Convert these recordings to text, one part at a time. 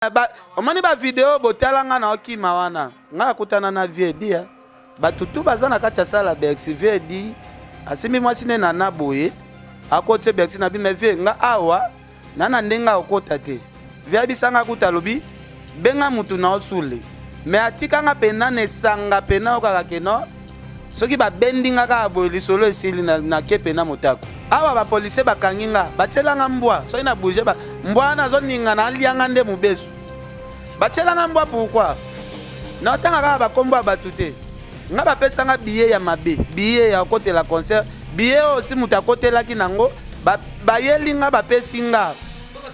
Ba, omoni ba video botala nga na okima wana nga akutana na vieux Edi hein. Bato tout baza na kati ya sala Bercy vieux Edi asimbi mwasi ne nana boye akoti Bercy na bi mais vieux nga awa na na ndenge akota te vieux abisa nga kuta alobi benga mutu na osule mais atika nga pena na esanga pena okaka ke no soki babendi nga kaka boye lisolo esili na, na ke pena motako awa ba policier bakangi nga batiela nga mbwa soki na bouge ba mbwa wana azoningana alia nga nde mobesu batiela nga mbwa pourquoi naotanga kaka bakombo ya bato te nga bapesa nga billet ya mabe billet ya kokotela concert billet oyo si moto akotelaki nango bayeli nga bapesi nga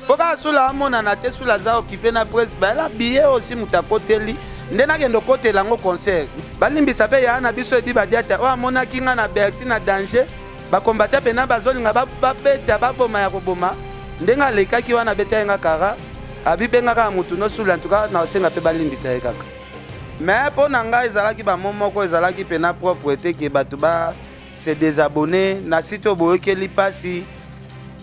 mpo kaka sula amonana te sula aza okipe na presse bayela billet oyo si moto akoteli nde nakende okotela yango concert balimbisa mpe yaya na biso edi badiata oyo amonaki nga na bercy na danger bakombata mpena bazolinga babeta baboma ya koboma ndenge alekaki wana abeta ye nga kara abibenga kaka motu no sula antuka naosenga mpe balimbisa ye kaka mais mpo na ngai ezalaki bamo moko ezalaki mpena propre te ke bato ba se desabonner na site oyo boyokeli mpasi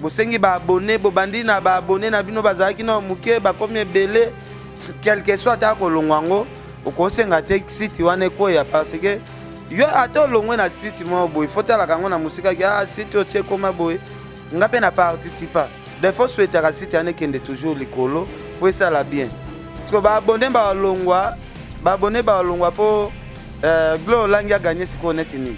bosengi baabonne bobandi na baabonne na bino bazalaki na moke bakomi ebele quelque soit ata kolongwa yango okosenga te site wana ekweya parce que yo ata olongwe na site moko boye fo talaka yango na mosika ke ah site oyo tie ekoma boye nga mpe na participa des fois souhaitaka site wana ekende toujours likolo mpo esala bien siko baabonne balongwa baabonne balongwa mpo euh, glo olangi aganye sikoyo neti nini.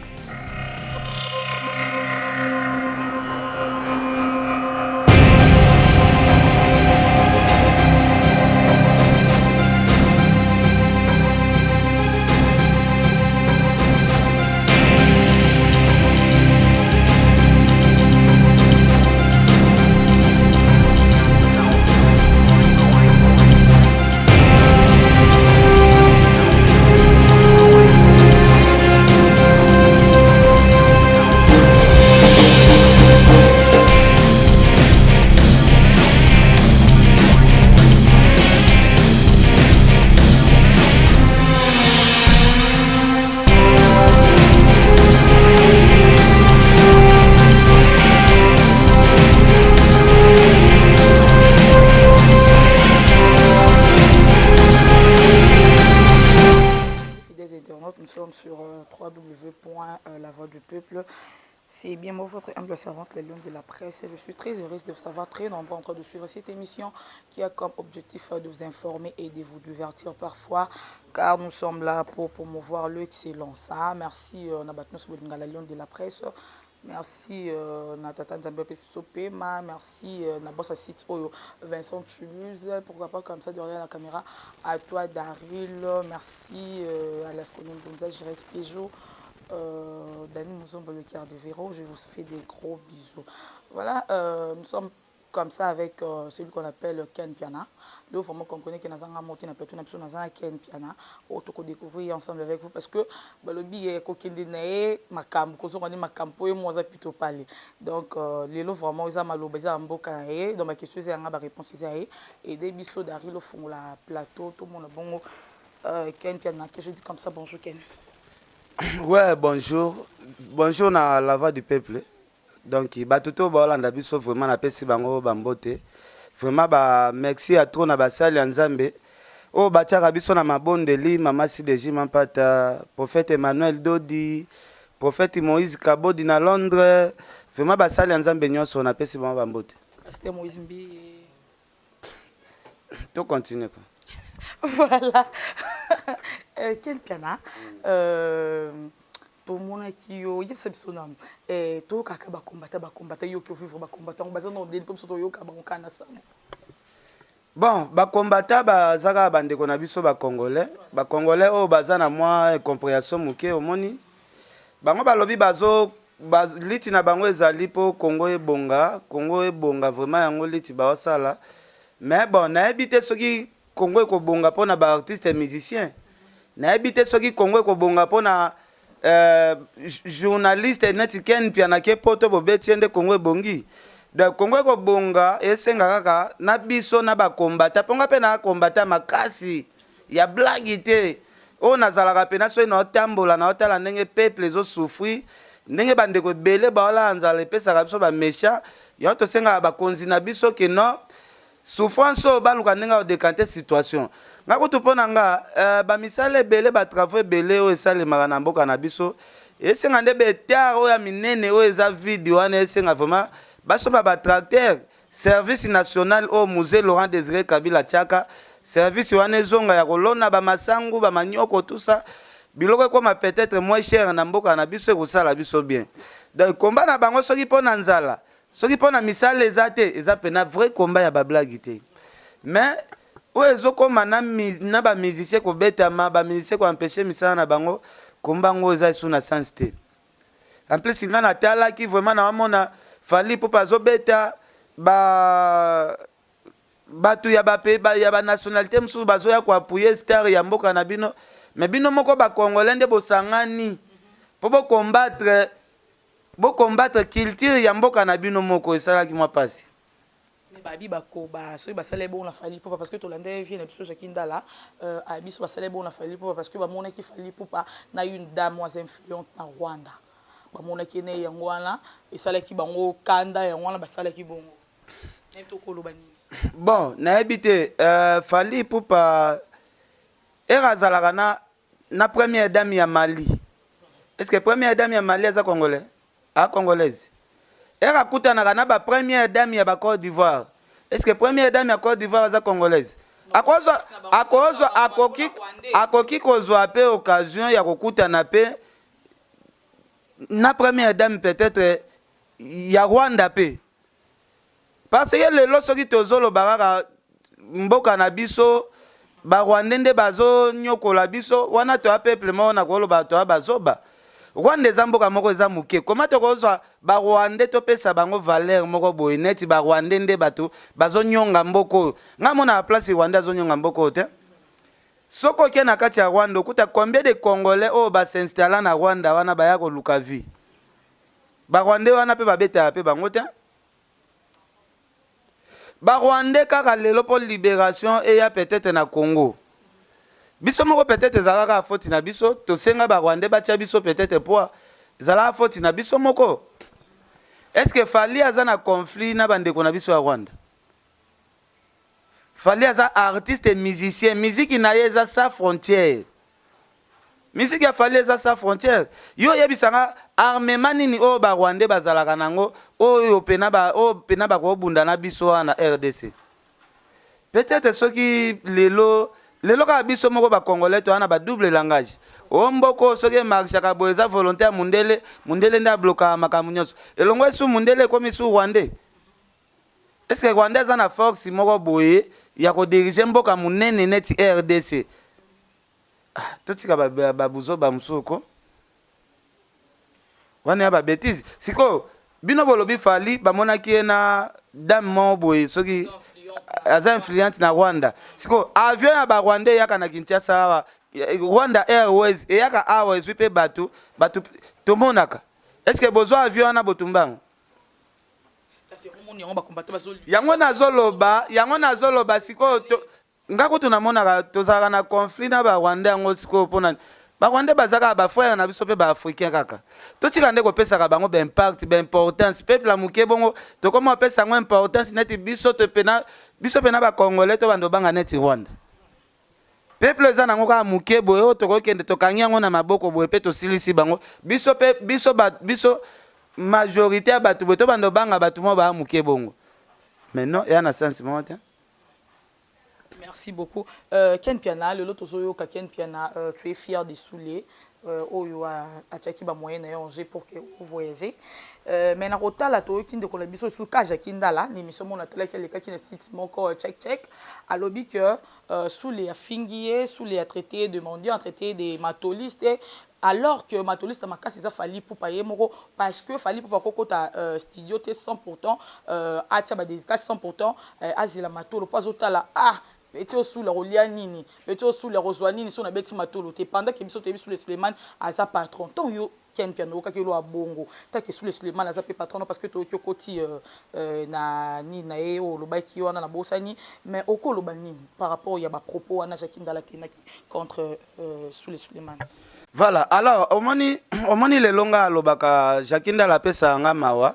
Fidèles internautes, nous sommes sur euh, www.lavoixdupeuple. C'est bien moi, votre humble servante, les lions de la presse. Je suis très heureuse de vous savoir très nombreux en train de suivre cette émission qui a comme objectif de vous informer et de vous divertir parfois, car nous sommes là pour promouvoir l'excellence. Ah, merci, euh, Nabatnos Bolinga, la lion de la presse. Merci euh, na tata Nzambe apesi biso pema. Merci euh, na boss site oyo Vincent Toulouse. Pourquoi pas comme ça derrière la caméra à toi Daril. Merci euh, à Lasconi Mbunza, Jires Peugeot. Euh, Dani Muzombo, le cœur de Véro. Je vous fais des gros bisous. Voilà, euh, nous sommes comme ça avec euh, celui qu'on appelle Ken Piana. Là, vraiment comprenez que nous avons monté na plateau, nous avons Ken Piana. Auto découvrir ensemble avec vous parce que balobi ye kokende na ye makambo kozonga nde makambo ye mwa aza plutôt pale. Donc euh, lelo vraiment eza maloba eza mboka na ye donc ba question eza yanga ba réponse eza ye aider biso Darilo fongola plateau tout le monde bongo euh, Ken Piana que je dis comme ça bonjour Ken. Ouais, bonjour. Bonjour na la voix du peuple. Donc bato to baolanda biso vraiment napesi bango bambote. Vraiment ba merci ya trop na basali ya Nzambe oyo batiaka biso na mabondeli mama CDJ Mampata, prophète Emmanuel Dodi, prophète Moïse Kabodi na Londres. Vraiment basali ya Nzambe nyonso napesi bango bambote. Pasteur Moïse Mbiye. To continuer quoi. Voilà. euh, Ken Piana, euh, tomonaki yo yebisa biso nanu eh, toyokaka bakombata bakombata yoki ovivre bakombata yango baza na ndeni mpo biso toyoka bango kaka na sango. Bon, bakombata baza kaka bandeko na biso bacongolais bacongolais oyo baza na mwa incomprehension moke omoni bango balobi bazo ba, liti na bango ezali mpo Congo ebonga Congo ebonga vraiment yango liti baosala mais bon nayebi te soki Congo ekobonga mpo na baartiste musicien nayebi te soki Congo ekobonga mpo na euh, journaliste neti Ken Mpiana ke poto bobeti ye nde Congo ebongi donc Congo ekobonga esenga kaka na biso na bakombata mpo nga mpe na kombata makasi ya blague te oyo nazalaka mpena soki naotambola naotala ndenge peuple ezo souffrir ndenge bandeko ebele baolala nzala epesaka biso baméchant yango tosengaka bakonzi na biso ke non. Souffrance oyo baluka ndenge ya kodecanter situation. Nga kutu mpo na nga eh, ba misala ebele ba travaux ebele oyo esalemaka na mboka na biso esenga nde ba hectares oyo ya minene oyo eza vide wana esenga vraiment basomba ba tracteurs service national oyo Mzee Laurent Desire Kabila atiaka service wana ezonga ya kolona ba masangu ba manioko tout ça biloko ekoma peut-etre moins cher na mboka na biso ekosala biso bien. Donc combat na bango soki mpo na nzala Soki pona misala eza te eza pena vrai combat ya ba blague te mais oyo ezo koma na na ba musiciens ko betama ba musiciens ko empecher misala na bango combat ngo eza lisusu na sens te en plus nga na talaki vraiment na mona Fally Ipupa azo beta ba batu ya ba pays ya ba nationalite mususu bazo ya ko appuyer star ya mboka na bino mais bino moko ba congolais nde bosangani po bo combattre Bo combattre culture ya mboka na bino moko esalaki mwa pasi. Mais babi bako ba soki basala bongo na Fally Ipupa parce que tolanda ye vieux na biso Jacky Ndala euh, abi so basala bongo na Fally Ipupa parce que bamonaki Fally Ipupa na une dame oyo aza influente na Rwanda bamonaki ye na ye yango wana esalaki bango kanda yango wana basalaki bongo nayebi te okoloba nini. Bon nayebi te euh, Fally Ipupa heure azalaka na Na première dame ya Mali. Est-ce que première dame ya Mali aza congolais? A congolaise. Heure akutanaka na ba première dame ya ba Côte d'Ivoire. Est-ce que première dame ya Côte d'Ivoire aza congolaise? Akozwa akozwa akoki akoki kozwa pe occasion ya kokutana pe na première dame peut-être ya Rwanda pe. Parce que lelo soki tozo loba kaka mboka na biso ba rwandais nde bazo nyokola biso wana toya peuple moko na koloba toya bazoba. Rwanda eza mboka moko eza muke comment tokozwa ba rwandais topesa bango valeur moko boye neti ba rwandais nde batu bazo nyonga mboka oyo. Nga monaka place rwandais azo nyonga mboka oyo te. Soki oke na kati ya Rwanda okuta combien de congolais oyo ba s'installa na Rwanda wana baya koluka vie. Ba rwandais wana pe babetaka pe bango te. Ba rwandais kaka lelo po liberation eya peut-etre na Congo. Biso moko peut-etre ezalaka kaka faute na biso, tosenga ba rwandais batia biso peut-etre poids. Ezalaka faute na biso moko. Est-ce que Fally aza na conflit na ba ndeko na biso ya Rwanda? Fally aza artiste musicien, musique na ye eza sans frontière. Musique ya Fally eza sans frontière. Yo oyebisa nga armement nini oyo ba rwandais bazalaka nango oyo pena ba oyo pena bako bunda na biso awa na rdc? Peut-etre soki lelo lelo kaka biso moko ba congolais toza na ba double langage. O mboka oyo soki e marchaka boye eza volonte ya mundele, mundele nde a blokaka makambo nionso. Elongwe sous mundele ekomi sous rwandais? Est ce que rwandais aza na force moko boye ya ko diriger mboka munene neti rdc? Ah, totika ba, ba, ba buzoba mosusu ko. Wana ya ba bêtises. Sikoyo bino bolobi Fally bamonaki ye na dame moko boye soki aza influente na Rwanda. Sikoyo avion ya ba Rwandais eyaka na Kinshasa awa, Rwanda Airways eyaka awa ezwi pe bato, bato tomonaka. Est-ce que bozwa avion wana botumba yango? Yango nazoloba, yango nazoloba sikoyo to, Nga kutu namonaka tozalaka na conflit na ba rwandais yango sikoyo pona ba rwandais baza kaka ba frère na biso pe ba africain kaka totika nde kopesaka bango ba impact ba importance peuple ya muke bongo tokoma kopesa yango importance neti biso to pena biso pena ba congolais to banda obanga neti Rwanda peuple eza nango kaka muke boye oyo tokokende tokangi yango na maboko boye pe tosilisi bango biso pe biso ba biso majorite ya bato boye tobanda obanga bato moko baa muke bongo mais non eya na sens moko te. Merci beaucoup. Ken Mpiana, lelo tozo yoka Ken Mpiana, tu es fier de Soule oyo atiaki ba moyens na ye en jeu pour que o voyager. Mais na kotala toyoki ndeko na biso lisusu Kaja Kindala na emission moko natalaki alekaki na site moko check check alobi que Soule afingi ye, Soule a traite ye de mendiant, a traite ye de matoliste alors que matoliste ya makasi eza Fally Ipupa ye moko parce que Fally Ipupa ako kota studio te sans pourtant atia ba dedicace sans pourtant azela matolo po azo tala ah petit oyo Soule ako lia nini petit oyo Soule ako zua nini soki na beti matolo te pendant que biso toyebi Soule Suleiman aza patron tango yo Ken Mpiana oyokaki eloko ya bongo tant que Soule Suleiman aza pe patron no parce que toyoki okoti na nini na ye oyo olobaki wana na bosani mais oko loba nini par rapport ya ba propos wana Jacky Ndala atenaki contre Soule Suleiman. Voilà alors omoni omoni lelo nga alobaka Jacky Ndala apesaka nga mawa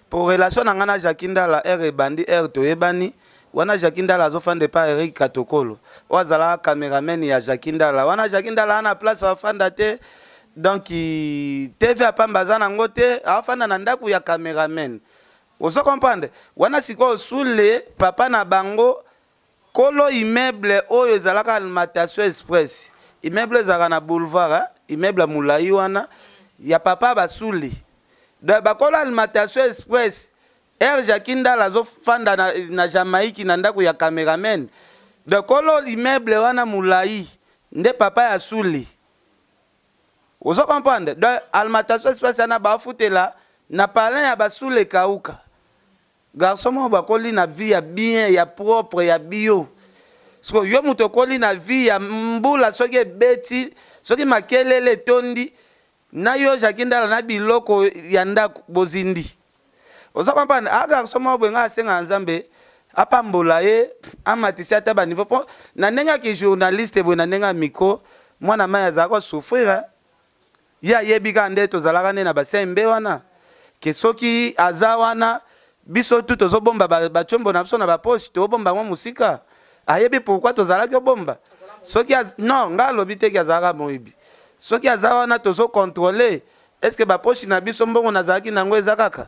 po relation na nga na Jacky Ndala heure ebandi heure toyebani. Wana Jacky Ndala azofanda epa Eric Katokolo oyo azalaka cameraman ya Jacky Ndala. Wana Jacky Ndala ana place afanda te, donc TV apamba aza nango te, afanda na ndako ya cameraman. Ozo comprendre? Wana sikoyo Sule papa na bango, kolo immeuble oyo ezalaka Alimentation Express, immeuble ezalaka na boulevard, hein? Immeuble ya molai wana ya papa Basuli. Donc bakolo Alimentation Express, R Jacky Ndala azofanda na Jamaïque na ndako ya cameraman. Donc kolo immeuble wana molai nde papa ya Suli. Ozo comprendre? Donc Alimentation Express wana bafutela na parrain ya Basule Kauka. Garçon moko bakoli na vie ya bien, ya propre, ya bio. Siko yo moto okoli na vie ya mbula, soki ebeti, soki makelele etondi na yo Jacky Ndala na biloko ya ndako bozindi. Ozo comprendre? A garçon moko boye, ngai asengaka Nzambe apambola ye, amatisi ata baniveau, mpo na ndenge aki journaliste boye, na ndenge ya micro, mwana mai azalaka kosouffrir. Ye ayebi kaka nde tozalaka nde na basembe wana, ke soki aza wana, biso tu tozobomba batiombo na biso na bapoche, tobomba yango mosika. Ayebi pourquoi tozalaki obomba. Soki non, ngai alobi teki azalaka moyibi. Soki aza wana, tozocontrôle est ce que bapoche na biso, mbongo nazalaki nango eza kaka.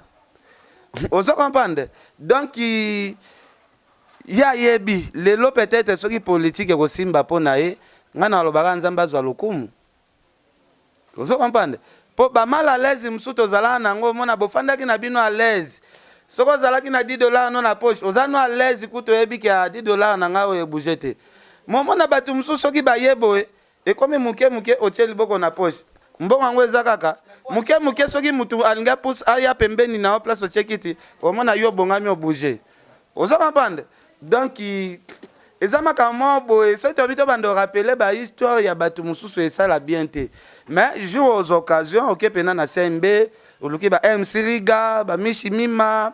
Ozo comprendre? Donc ye ayebi lelo peut-être soki politique ekosimba mpo na ye, ngai nalobaka Nzambe azwa lokumu. Ozo comprendre? Mpo bamal à l'aise mosusu tozalaka nango, omona bofandaki na bino à l'aise. Soki ozalaki na 10 $ no na poche, oza no à l'aise, kutu oyebi ke ya 10 $ na ngai oyo ebouge te. Momona bato mosusu soki baye boye, ekomi moke moke, otie liboko na poche, mbongo yango eza kaka moke moke. Soki mutu alingi apuse aya pembeni na yo, place otie kiti, omona yo obongami, obouge. Ozo comprendre? Donc eza makambo moko boye, soki toyebi, tobanda orappeler bahistoire ya bato mosusu, esala bien te. Mais jour aux occasions, oke mpena na CMB, oluki ba MC Riga, bamishi mima,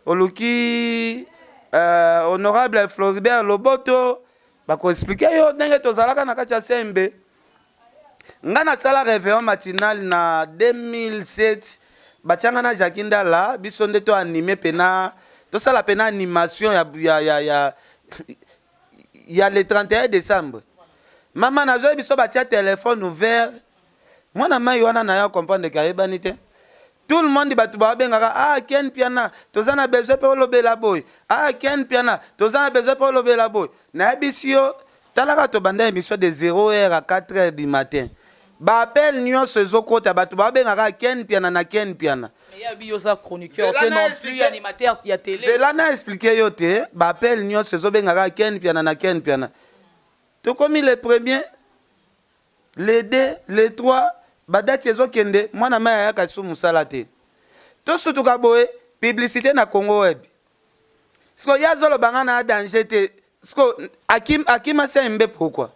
oluki honorable Floribert Loboto, bakoexpliquer yo ndenge tozalaka na kati ya CMB. Nga nasala réveillon matinal na 2007, batianga na Jacki Ndala, biso nde toanime mpena, tosala mpena animation ya le 31 décembre. Mama, nazoyebi biso batia téléphone ouvert. Mwana mai wana na yo comprendre ke ayebani te. Tout le monde, bato babengaka: "Ah, Ken Piana, toza na besoin mpe olobela boye. Ah, Ken Piana, toza na besoin mpe olobela boye." Nayebisi yo, talaka, tobanda émission de 0 heure à 4 heures du matin, baappel nyonso ezokota, bato babengaka Ken Piana na Ken Piana. Zela na expliquer yo te. Baappel nyonso ezobengaka Ken Piana na Ken Piana. Tokomi le premier, le deux, le trois, badate ezokende, mwana mai ayaka su mosala te. Tosutuka boye, publicité na Congo Web. Siko ye azoloba nga na danger te. Siko akima CMB pourquoi?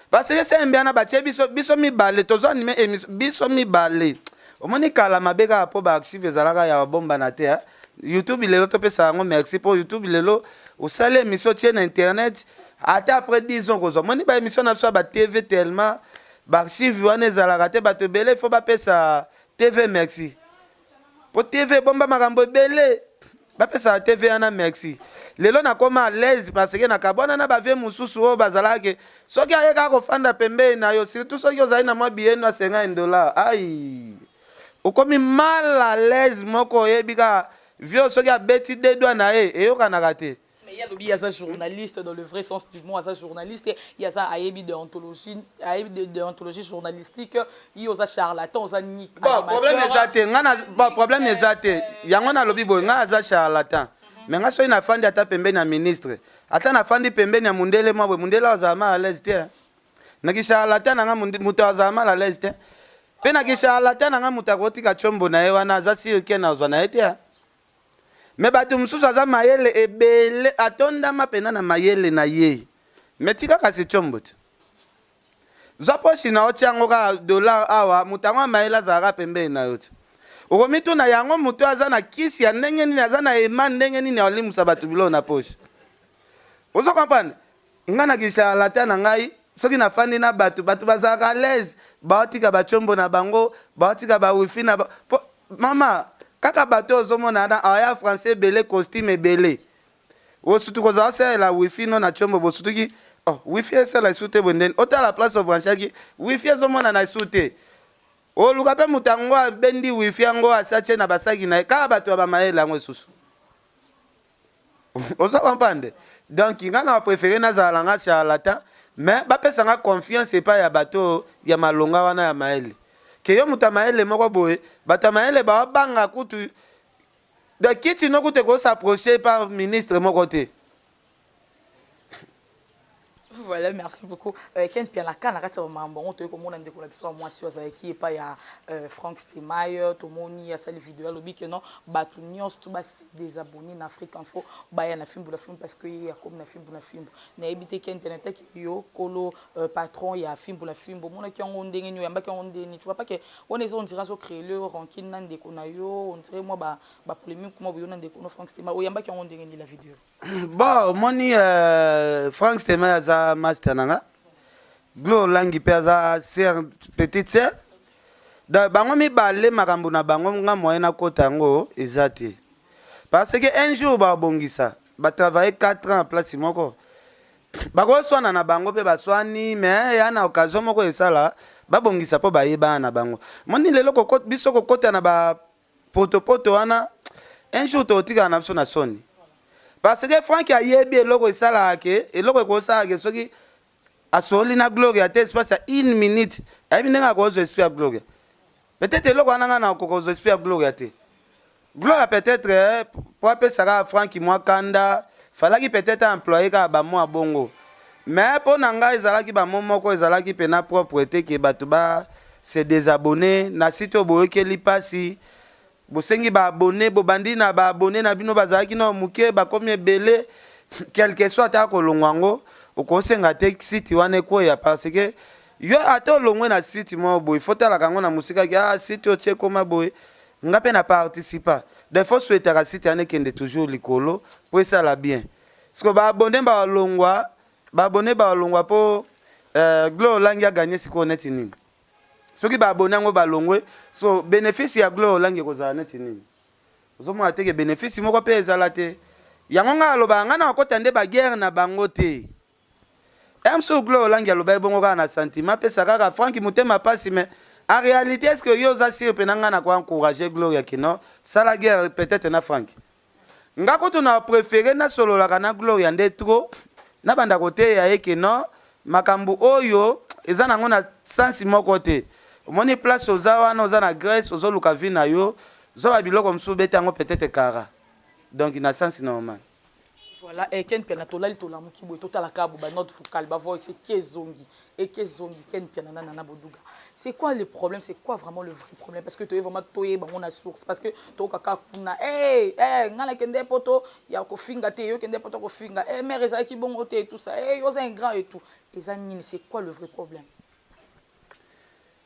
Parce que CMB wana batie biso, biso mibale tozo anime émission biso mibale. Omoni kala mabe kaka mpo baarchive ezalaka ya babombana te. YouTube lelo, topesa yango merci, mpo YouTube lelo osali émission, tie na internet, ata après 10 ans kozwa. Moni baémission na biso ya batv, tellement baarchive wana ezalaka te. Bato ebele, faut bapesa TV merci, mpo TV ebomba makambo ebele. Bapesaka TV wana merci. Lelo nakóma à l'aise parce que nakabwana na bavieux mosusu oyo bazalaki, soki aye kaka kofanda pembeni na yo, surtout soki ozali na mwa biyeno ya 50 $, ai, okomi mal à l'aise moko. Oyebi kaka vieux, soki abeti deux doigts na ye, eyokanaka te. Mais il y a lobi aza journaliste dans le vrai sens du mot, aza journaliste, il y a ça ayebi déontologie, ayebi de déontologie journalistique, il oza charlatan, oza ni Bon, problème eza te. Nga na bon, problème eza te. Yango nalobi boye, nga aza charlatan, mais nga soki nafandi ata pembeni ya ministre, ata nafandi pembeni ya mundele mwa boye, mundele azala mal à l'aise te. Naki charlatan na nga, moto azala mal à l'aise te. Mpe naki charlatan na nga, moto akotika tiombo na ye wana, aza sûr ke nazwa na ye te. Me bato mosusu aza mayele ebele, atondama mpena na mayele na ye, me tika kasi tiombo te. Zwa poche na otia yango kaka dollar awa. Moto yango ya mayele azalaka pembeni na yo te, okomituna yango moto aza na kisi ya ndenge nini, aza na ema ndenge nini, alimusa bato biloko na poche. Ozo comprendre? Ngai na kisharlatan na ngai, soki nafandi na bato, bato bazalaka à l'aise, baotika batiombo na bango, baotika bawifi na ba... Po mama, kaka bato ozomona wana aya français ebele, costume ebele. Osutu kozala osalela wifi no na tiombo, bosutuki, oh, wifi esala esu te. Boye ndeni otala place obranchaki wifi, ezomonana esu te. Oluka mpe moto yango abendi wifi yango, asi atie na basaki na ye. Kaka bato ya bamayele yango esusu, oza comprendre? Donc nga na préféré nazala nga charlatan, mais bapesa nga confiance epai ya bato ya malonga wana ya mayele, ke yo moto ya mayele moko boye. Bato ya mayele baobanga kutu, donc kiti no kutu ekos'approche par ministre moko te. Voilà, merci beaucoup. Ken Piana, kana kati ya mambo yango, toyei komona ndeko na biso ya mwasi oyo azalaki epai ya Frank Stemay. Tomoni asali video, alobi ke non, bato nyonso to basi désabonné na Afrique Info, baya na Fimbu na Fimbu, parce que ye akomi na Fimbu na Fimbu. Nayebi te, Ken Piana, taki yo kolo patron ya Fimbu na Fimbu, omonaki yango ndenge nini? Oyambaki yango ndenge nini? Tu vois pas que wana eza, on dirait azocréer le rancune na ndeko na yo, on dirait mwa bapolémique mwa boyo na ndeko no Frank Stemay? Oyambaki yango ndenge nini, la vidéo? Bon, omoni, Frank Stemay aza master na nga, Glo Olangi mpe aza sœur, petite sœur. Donc bango mibale, makambo na bango, nga moyen nakota yango eza te, parce que un jour babongisa. Batravaille 4 ans place moko, bakoswana na bango mpe baswani, mais ya na occasion moko esala babongisa mpo bayebana na bango. Moni lelo biso kokota na bapotopoto wana, un jour totikala na biso na soni, parce que Frank ayebi eloko esalaka ke eloko ekosalaka ke soki asoli na Gloria te espace ya une minute, ayebi ndenge akozwa esprit ya Gloria. Peut-être eloko wana ngai na kokozwa esprit ya Gloria te. Gloria peut-être po apesaka Frank mwa kanda, falaki peut-être employé kaka bamwa bongo, mais mpo na ngai ezalaki bamo moko ezalaki mpena propre te, ke bato ba se désabonné na site oyo. Boyokeli mpasi, bosengi baabonné, bobandi na baabonné na bino bazalaki na moke, bakomi ebele. Quelque soit ata kolongwa yango, okosenga te site wana ekweya, parce que yo ata olongwe na site moko boye, faut talaka yango na mosika ki ah, site oyo tie ekoma boye, nga mpe na participa. Donc faut souhaitaka site wana ekende toujours likolo mpo esala bien. Siko baabonné balongwa, baabonné balongwa mpo Glo Olangi aganye sikoyo neti nini? Soki baabonné yango balongwe, so bénéfice ya Glo Olangi ekozala neti nini? Ozomona teke bénéfice moko mpe ezala te. Yango ngai alobaka, ngai na kokɔta nde baguerre na bango te. Mso Glo Olangi alobaki bongo kaka na sentiment, apesa kaka Frank motema pasi, mais en réalité, est ce que yo oza sûr mpe na ngai na koencourage Gloria kino sala guerre peut-être na Frank? Nga kutu na préféré nasololaka na Gloria nde trop, nabanda koteya ye ke non, makambo oyo eza nango na sensi moko te. Omoni place oza wana, oza na Grèce, ozoluka vie na yo, zoba biloko mosusu, obeti yango peut-être kara, donc na sens normal. Voilà. Ken Piana, tolali, tolamuki boye, totalaka bo banote vocale, bavoice eke ezongi, eke ezongi. Ken Piana na Nana Boduga, c'est quoi le problème? C'est quoi vraiment le vrai problème? Parce que toye vraiment toyeba ngo na source, parce que tokaka kuna, hey, hey, nga nakende poto ya kofinga te, yo kende poto kofinga, hey, mare ezalaki bongo te, tout ça, hey, oza un grand et tout. Eza nini? C'est quoi le vrai problème?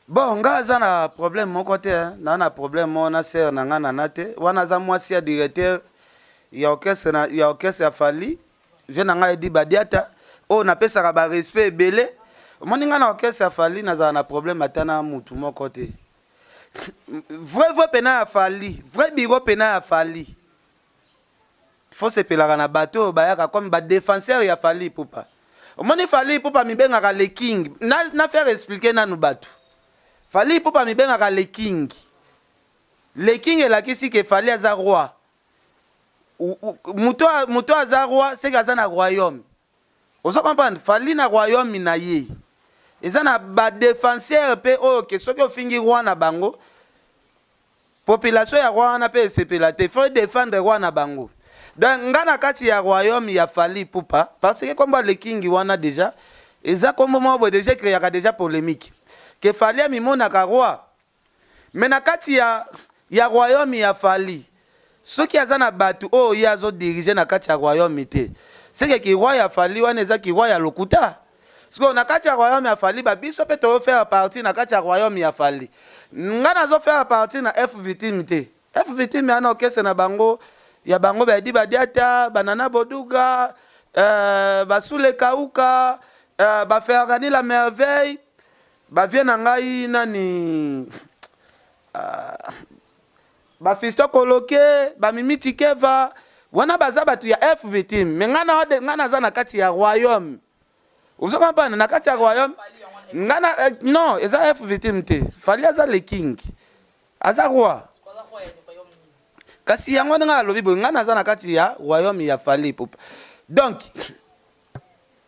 Bon, nga aza na problème moko te. Naa na problème moko na sœur na nga Nana te. Wana aza mwasi ya directeur ya orchestre na, ya orchestre ya Fally, vie na ngai Edi Badiata, oyo napesaka barespect ebele. Omoni, ngai na orchestre ya Fally nazala na problème ata na mutu moko te. Vrai vrai pena ya Fally, vrai bureau pena ya Fally, faut sepelaka na bato oyo bayaka comme badéfenseur ya Fally Ipupa. Omoni, Fally Ipupa mibengaka le king. Na faire expliquer nanu bato, Fally Ipupa mibengaka le king. Le king elakisi ke Fally aza roi. Moto aza roi, seke aza na royaume. Ozo comprendre? Fally na royaume na ye eza na badéfenseur mpe oyo ke soki ofingi roi na bango, population ya roi wana mpe esepela te. Faut défendre roi na bango. Donc nga na kati ya royaume ya Fally Ipupa, parce que kombo le king wana déjà eza kombo moko boye déjà créaka déjà polémique, ke Fally amimonaka roi. Mais na kati ya royaume ya Fally, soki aza na bato oyo ye azodirige na kati ya royaume te, seke ki roi ya Fally wana eza ki roi ya lokuta. Sikoyo na kati ya royaume ya Fally, babiso mpe tozofaire partie na kati ya royaume ya Fally. Nga nazofaire partie na F Victime te. F Victime wana orchestre na bango ya bango, bayedi Badiata, banana Boduga, basule Kauka, bafergani la merveille, bavie na ngai nani, bafisto Koloke, bamimi Tikeva. Wana baza bato ya F victime, mais ngai na ngai naza na kati ya royaume. Ozo comprendre? Na kati ya royaume ngai na eh, non, eza F victime te. Fally aza le king. Aza roi. Kasi yango ndenge alobi boye, ngai naza na kati ya royaume ya Fally Ipupa. Donc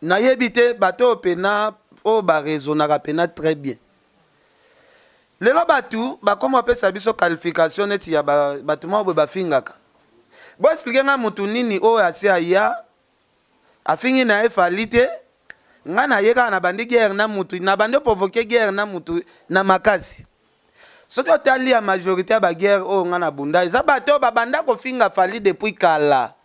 nayebi te bato oyo pena oyo ba raisonnaka pena très bien. Lelo bato bakoma kopesa biso qualification neti ya bato moko boye bafingaka. Bo expliquer ngai, mutu nini oyo asi aya afingi na ye Fally te? Ngai naye kaka na bandi guerre na mutu, na bandi oprovoquer guerre na mutu na makasi. Soki otali ya majorité ya baguerre oyo ngai na bunda, eza bato oyo babanda kofinga Fally depuis kala,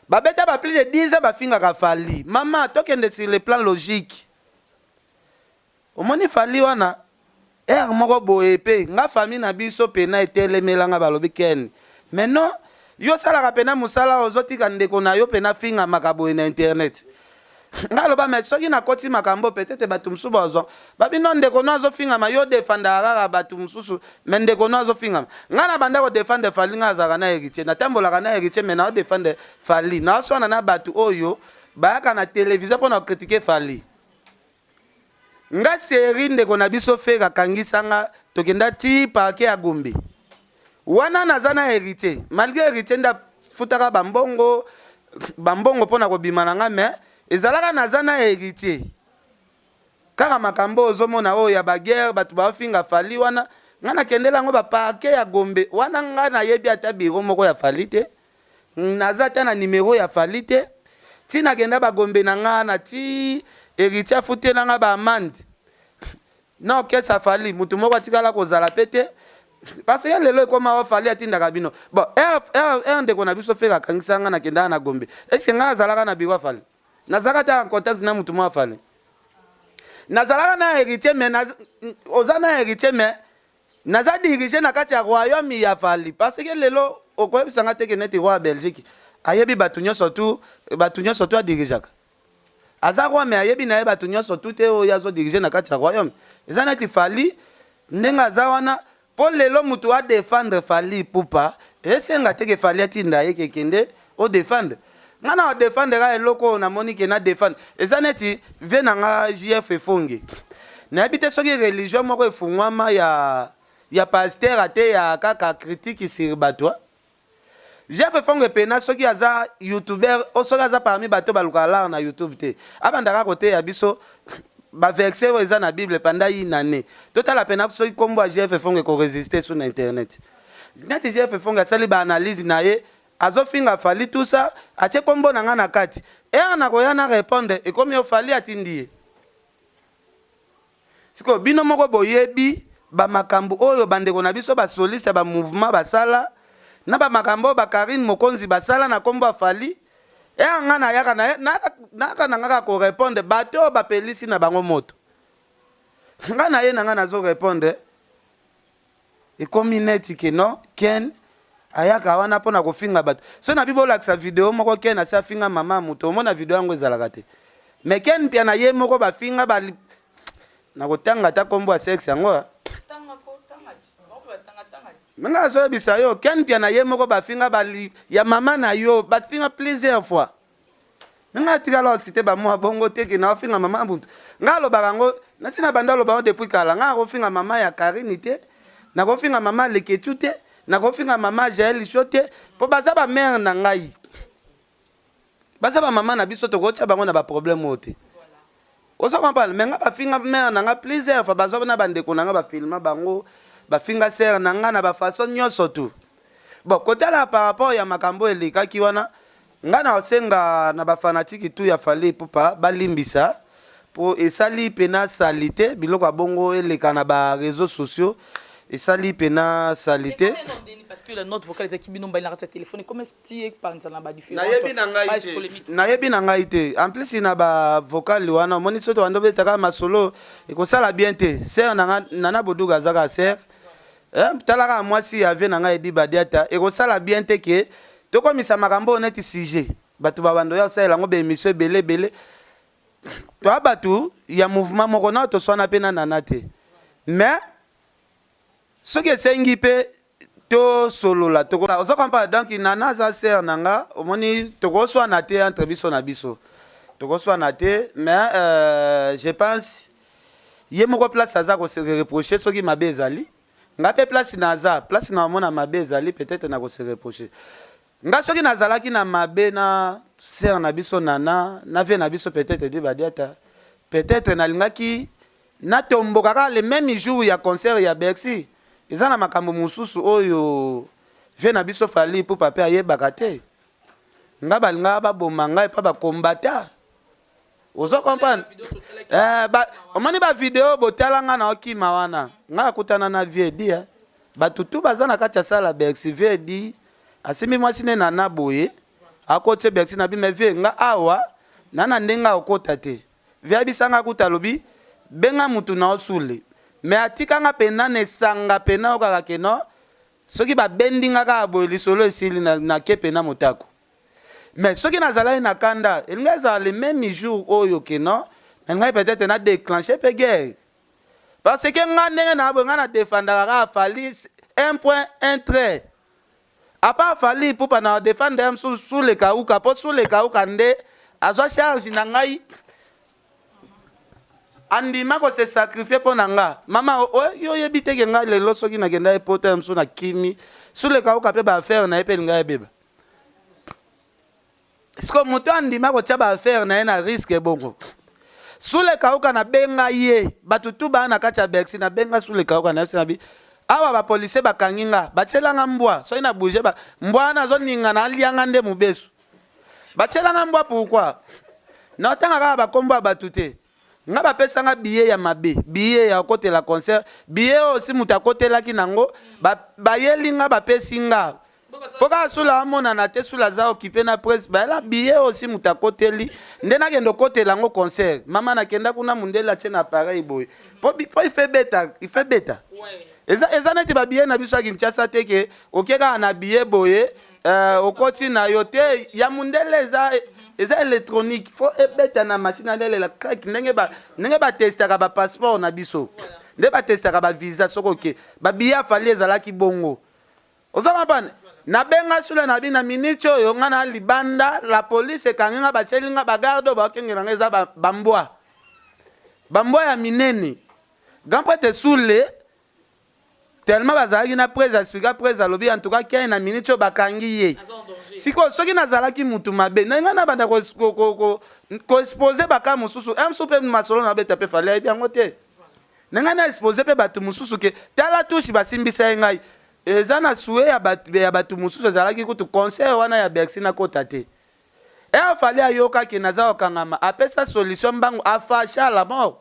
babeta ba plus de 10 ans bafingaka Fally. Mama, tokende sur le plan logique. Omoni Fally wana, ere moko boye mpe nga famille na biso pena etelemelanga, balobi: "Ken, mais non, yo osalaka pena mosala, ozotika ndeko na yo pena fingamaka boye na internet." Nga aloba: "Mais soki nakoti makambo, peut-être bato mosusu bazwa babi no, ndeko no azofingama, yo defandaka kaka bato mosusu, mais ndeko no azofingama." Nga na banda kodéfendre Fally, nga azalaka na Héritier, natambolaka na Héritier, mais naodéfendre Fally, naoswana na bato oyo bayaka na télévision mpo na kocritiquer Fally. Nga série ndeko na biso Ferre akangisanga, tokenda ti parquet ya Gombe wana, naza na Héritier. Malgré Héritier nde afutaka bambongo bambongo mpo na kobima na nga, mais ezalaka naza na Héritier. Kaka makambo ozomona oyo ya baguerre, bato baofinga Fally wana, nga nakendela yango baparquet ya Gombe wana. Nga nayebi ata bureau moko ya Fally te, naza ata na numéro ya Fally te. Ti nakenda bagombe na nga na ti Héritier afutelanga baamende na orchestre. Fally, mutu moko atikala kozala pe te, parce que lelo ekoma wa Fally atindaka bino. Bon, ere ndeko na biso Ferre akangisa nga, nakendaka na Gombe, est-ce ngai azalaka na bureau ya Fally? Nazalaka ta en contact na mutu moko ya Fally? Nazalaka na Héritier, mais oza na Héritier, mais naza dirigé na kati ya royaume ya Fally, parce que lelo okoyebisanga teke neti roi ya Belgique ayebi bato nyonso tu, bato nyonso tu adirigeaka. Aza roi, mais ayebi na ye bato nyonso tu te oyo azodirige na kati ya royaume. Eza neti Fally ndenge aza wana, mpo lelo moto adéfendre Fally Ipupa, esenga teke Fally atinda ye kekende odéfendre. Nga na odéfendre ka eloko oyo namoni ke na défendre. Eza neti vie na nga JF Efonge, nayebi te soki religion moko efungwama ya pasteur ate ya kaka critique sur bato. Jeff Efonge pena, soki aza youtuber o soki aza parmi bato balukaka lar na YouTube te, abandaka koteya biso baverset oyo eza na Bible pendant une année. Totala pena soki nkombo ya Jeff Efonge ekorésister so na internet. Neti Jeff Efonge asali baanalyse na ye, azofinga Fally, tout ça, atie nkombo na ngai na kati, ere na koya na répondre, ekomi yo Fally atindi ye. Sikoyo bino moko boyebi bamakambo oyo bandeko na biso basoliste ya bamouvement basala na bamakambo oyo bakarine Mokonzi basala na nkombo ya Fally. Eya nga nayaka nayaka na nga kaka korépondre bato oyo bapelisi na bango moto. Nga na ye na nga nazorépondre, ekomi neti ke non, Ken ayaka wana mpona kofinga bato. So na bi bolakisa video moko Ken asi afinga mama moto, omona video yango ezalaka te. Mais Ken mpia na ye moko bafinga bali na kotanga ata nkombo ya sexe yango. Nga azoyebisa yo, Ken mpia na ye moko bafinga bali ya mama na yo, bafinga plusieurs fois. Nga atikala osite bamwa bongo te ke na ofinga mama mutu. Nga alobaka yango nasi na banda aloba yango depuis kala. Nga akofinga mama ya Karini te, nakofinga mama Leketu te, nakofinga mama Jael Sho te, mpo baza bamère na ngai, baza bamama na biso, tokotia bango na baproblème oyo te. Oza comprendre? Mais nga bafinga mère na nga plusieurs fois, bazwa na bandeko na nga bafilma bango, bafinga sœur na nga na bafaçon nyonso tu. Bon, kotala par rapport ya makambo elekaki wana, nga na osenga na bafanatiques tu ya Fally Ipupa balimbisa, mpo esali pena sali te. Biloko ya bongo eleka na baréseaux sociaux, esali pena sali te. Parce que la note vocale ezalaki bino mbali na kati ya téléphone, comment est-ce que tu epanza na badifférentes Nayebi na ngai page te. Polémique. Nayebi na ngai te. En plus na bavocal wana, omoni soki tobanda obetaka masolo, ekosala bien te. Sœur na nga Nana Boduga azaka sœur. Eh, tala kaka mwasi ya vie na ngai Edi Badiata. Ekosala bien te ke tokomisa makambo oyo neti sujet, bato babando ya kosalela yango baémission ebele ebele. Toya bato ya mouvement moko na toswana mpe na Nana te, mais soki esengi mpe Tosolola, toko ozo comprendre. Donc Nana aza sœur na nga, omoni, tokoswana te entre biso na biso, tokoswana te. Mais je pense ye moko place aza kose reprocher soki mabe ezali. Nga mpe place naza, place na omona mabe ezali, peut-être na kose reprocher. Nga soki nazalaki na mabe na sœur na biso Nana, na vieux na biso peut-être Edi Badiata, peut-être nalingaki natomboka kaka le même jour ya concert ya Bercy. Eza na makambo mosusu oyo vieux na biso Fally Ipupa mpe ayebaka te. Nga balingaka baboma ngai mpa bakombata, ozo comprendre? Omoni bavideo botala nga na okima wana, ngai akutana na vieux Edi. Bato tu baza na kati ya salle ya Bercy. Vieux Edi asimbi mwasi ne Nana boye, akoti Bercy na bi. Mais vieux, nga awa na na ndenge akokota te. Vieux ayebisanga kuta, alobi: "Benga mutu na osule." Mais atikanga pena na esanga pena okaka keno soki babendi nga kaka boye, lisolo esili, nake pena motako. Mais soki nazalaki na kanda, elingi ezala le même jour oyo keno na ngai peut-être na déclenche mpe guerre, parce que nga ndenge na boye, nga na défendaka kaka Fally, un point un trait. À part Fally Ipupa, na défendre ye mosusu Sulekauka, mpo Sulekauka nde azwa charge na ngai, andima kose sacrifier mpo na nga. Mama, yo oyebi teke ngai lelo soki nakenda ye poto ya mosusu, nakimi Sulekauka mpe baaffaire na ye mpe elingai ebeba. Siko moto andima kotia baaffaire na ye na risque bongo, Sulekauka, nabenga ye, bato tu baa na kati ya Bercy. Nabenga Sulekauka na ye na bi: "Awa bapolisier bakangi nga, batielanga mbwa. Soki na bouge ba, mbwa wana azoningana, alianga nde mobesu. Batielanga mbwa pourquoi?" Naotanga kaka bakombo ya bato te. Nga bapesanga billet ya mabe, billet ya kokotela concert, billet oyo si moto akotelaki nango, bayeli nga, bapesi nga mpo kaka Sula amonana te. Sula aza occupé na presse. Bayela billet oyo si moto akoteli, nde nakende okotela yango concert. Mama, nakenda kuna, mundele atie na appareil boye mpo ife beta, ife beta. Eza neti babillet na biso ya Kinshasa te ke oke kaka na billet boye, okoti na yo te. Ya mundele eza électronique, faut ebeta na machine, alelela kaki ndenge batestaka bapasseport na biso, nde batestaka bavisa. Soki oke babillet ya Fally ezalaki bongo, oza comprendre? Nabenga Sula na bi: "Na miniti oyo nga na libanda, la police ekangi nga, batieli nga bagarde oyo bakengela nga, eza bambwa, bambwa ya minene." Grand prêtre Sule, tellement bazalaki na prese, explika prese, alobi: "En tout cas kei na miniti oyo bakangi ye." Sikoyo soki nazalaki mutu mabe na ngai, nabanda koexposer baka mosusu mosusu mpe masolo na beta mpe Fally ayebi yango te. Na ngai na expose mpe bato mosusu ke tala tushi basimbisa ye ngai, eza na sue ya bato mosusu. Ezalaki kutu concert wana ya Bercy nakota te. E a Fally ayokaki naza kokangama, apesa solution mbangu, afâché à la mort.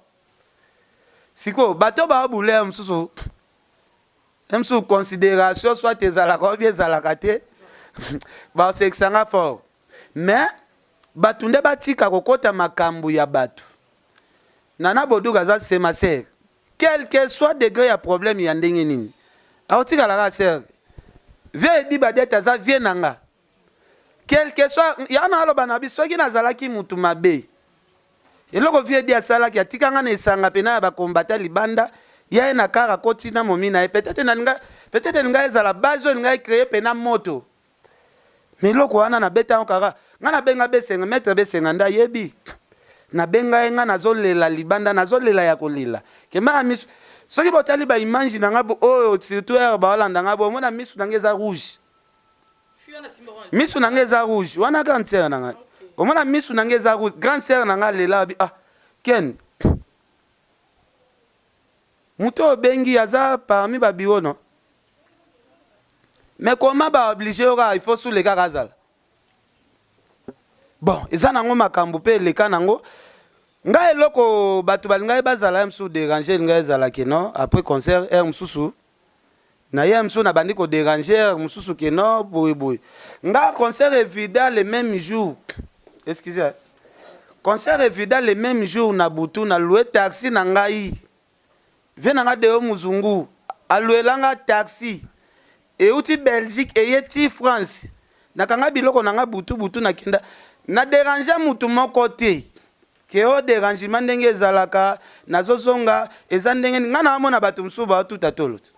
Sikoyo bato baabule ya mosusu, ye mosusu considération soit ezalaka obi ezalaka te, baosekisanga fort. Mais bato nde batika kokɔta makambo ya bato. Nana Boduka aza sema sœur, quel que soit degré ya problème ya ndenge nini, akotikala kaka sœur. Vieux Edi Badiate aza vieux na nga, quel que soit ya na aloba na biso. Soki nazalaki mutu mabe, eloko vieux Edi asalaki, atikanga na esanga pena ya bakombata libanda, ya ye na kara akoti na momi na ye, peut-être nalinga, peut-être elinga ezala base oyo elinga ecréer pena moto. Mais eloko wana nabeta yango kaka. Nga nabenga Besenga, maître Besenga nde ayebi. Nabenga ye, nga nazolela libanda, nazolela ya kolela kema ya miso. Soki botali baimage na nga oyo, surtout ere baolanda nga, bomona miso na nga eza rouge, miso na nga eza rouge. Wana grande sœur na ngai, omona miso na nga eza rouge. Grande sœur na nga alela, abi: "Ah Ken, moto obengi aza parmi babiro no, mais comment baoblige yo kaka, il faut Sule kaka azala?" Bon, eza nango makambo mpe eleka nango. Ngai eloko bato balingai bazala ye mosusu déranger, elingai ezalaki no après concert heure mosusu na ye mosusu nabandi kodéranger heure mosusu ke no boyeboye. Nga concert evida le même jour, excusez, concert evida le même jour na butu, na loué taxi na ngai. Vieux na nga Deo Muzungu alouelanga taxi euti Belgique, eye ti France. Nakanga biloko na nga butu butu, nakenda na déranger mutu moko te ke o dérangement ndenge ezalaka. Nazozonga, eza ndenge ngai naamona bato mosusu baotuta tolo te.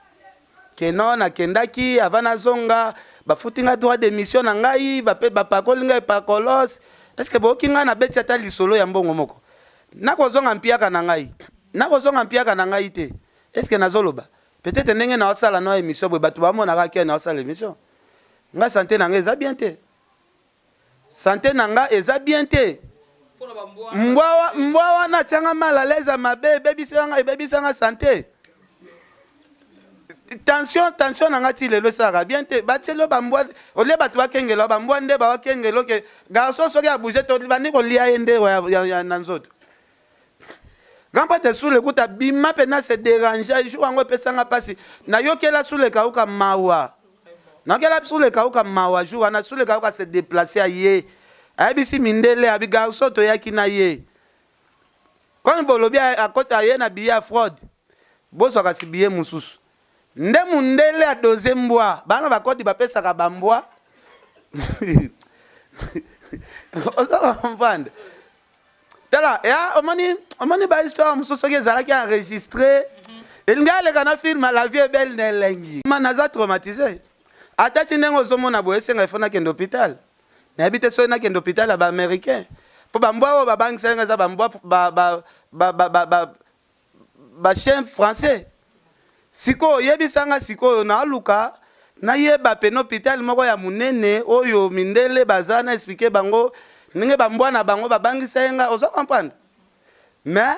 Ke non, nakendaki avant nazonga, bafuti nga droit d'émission na ngai, bapakoli ngai epakolos. Est ce que boyoki ngai nabeti ata lisolo ya mbongo moko? Nakozonga mpiaka na ngai, nakozonga mpiaka na ngai te. Est ce que nazoloba? Peut-être ndenge naosala no émission boye, bato bamonaka ke naosala émission. Nga santé na ngai eza bien te. Santé na nga eza bien te. Mbwa wana atianga mal à l'aise ya mabe, ebebisanga santé. Tension na nga ti lelo esalaka bien te. Batieli bambwa, olie bato bakengela bambwa nde bawakengela ke garçon soki abouge to bandi kolia ye nde na nzoto. Grand prêtre Sule kuta bima mpena se dérange jour yango epesanga mpasi. Nayokela Sule Kauka mawa, nakela Sule Kauka mawa jour wana. Sule Kauka se déplace, aye, ayebisi mindele abi garçon toyaki na ye, komi bolobi akota aye na billet ya fraude, bozwaka si billet mosusu. Nde mundele adose mbwa, bana bakoti bapesaka bambwa, oza comprendre? Tala ya omoni bahistoire mosusu, soki ezalaki enregistré, elingi aleka na film La vie est belle na elengi. Ma naza traumatisé ata ti ndenge ozomona boye. Esenga ifo nakende hôpital. Nayebi te soki nakende hôpital ya baaméricain, mpo bambwa oyo babangisa nga eza bambwa bachien français. Sikoyo oyebisanga, sikoyo naluka nayeba pene hôpital moko ya monene oyo mindele baza, na expliquer bango ndenge bambwa na bango babangisa ye nga, oza comprendre? Mais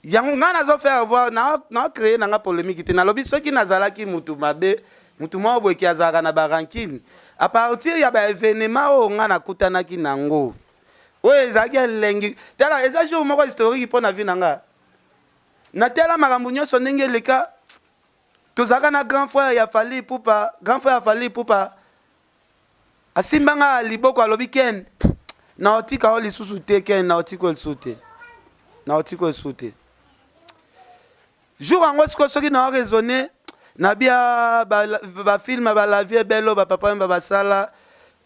yango ngai nazofaire voir, nacréer nanga polémique te. Nalobi soki nazalaki mutu mabe, mutu moko boyeki azalaka na barancune à partir ya baévénement oyo ngai nakutanaki nango, oyo ezalaki elengi. Tala, eza jour moko historique mpo na vie na nga. Natala makambo nyonso ndenge eleka. Tozalaka na grand frère ya Fally Ipupa. Grand frère ya Fally Ipupa asimbanga liboko, alobi: "Ken, na otika o lisusu te. Ken, na otika o lisusu te, na otika o lisusu te." Jour yango sikoyo, soki na raisonne na bia bafilm ba La vie est belle oyo bapapa oyo basala,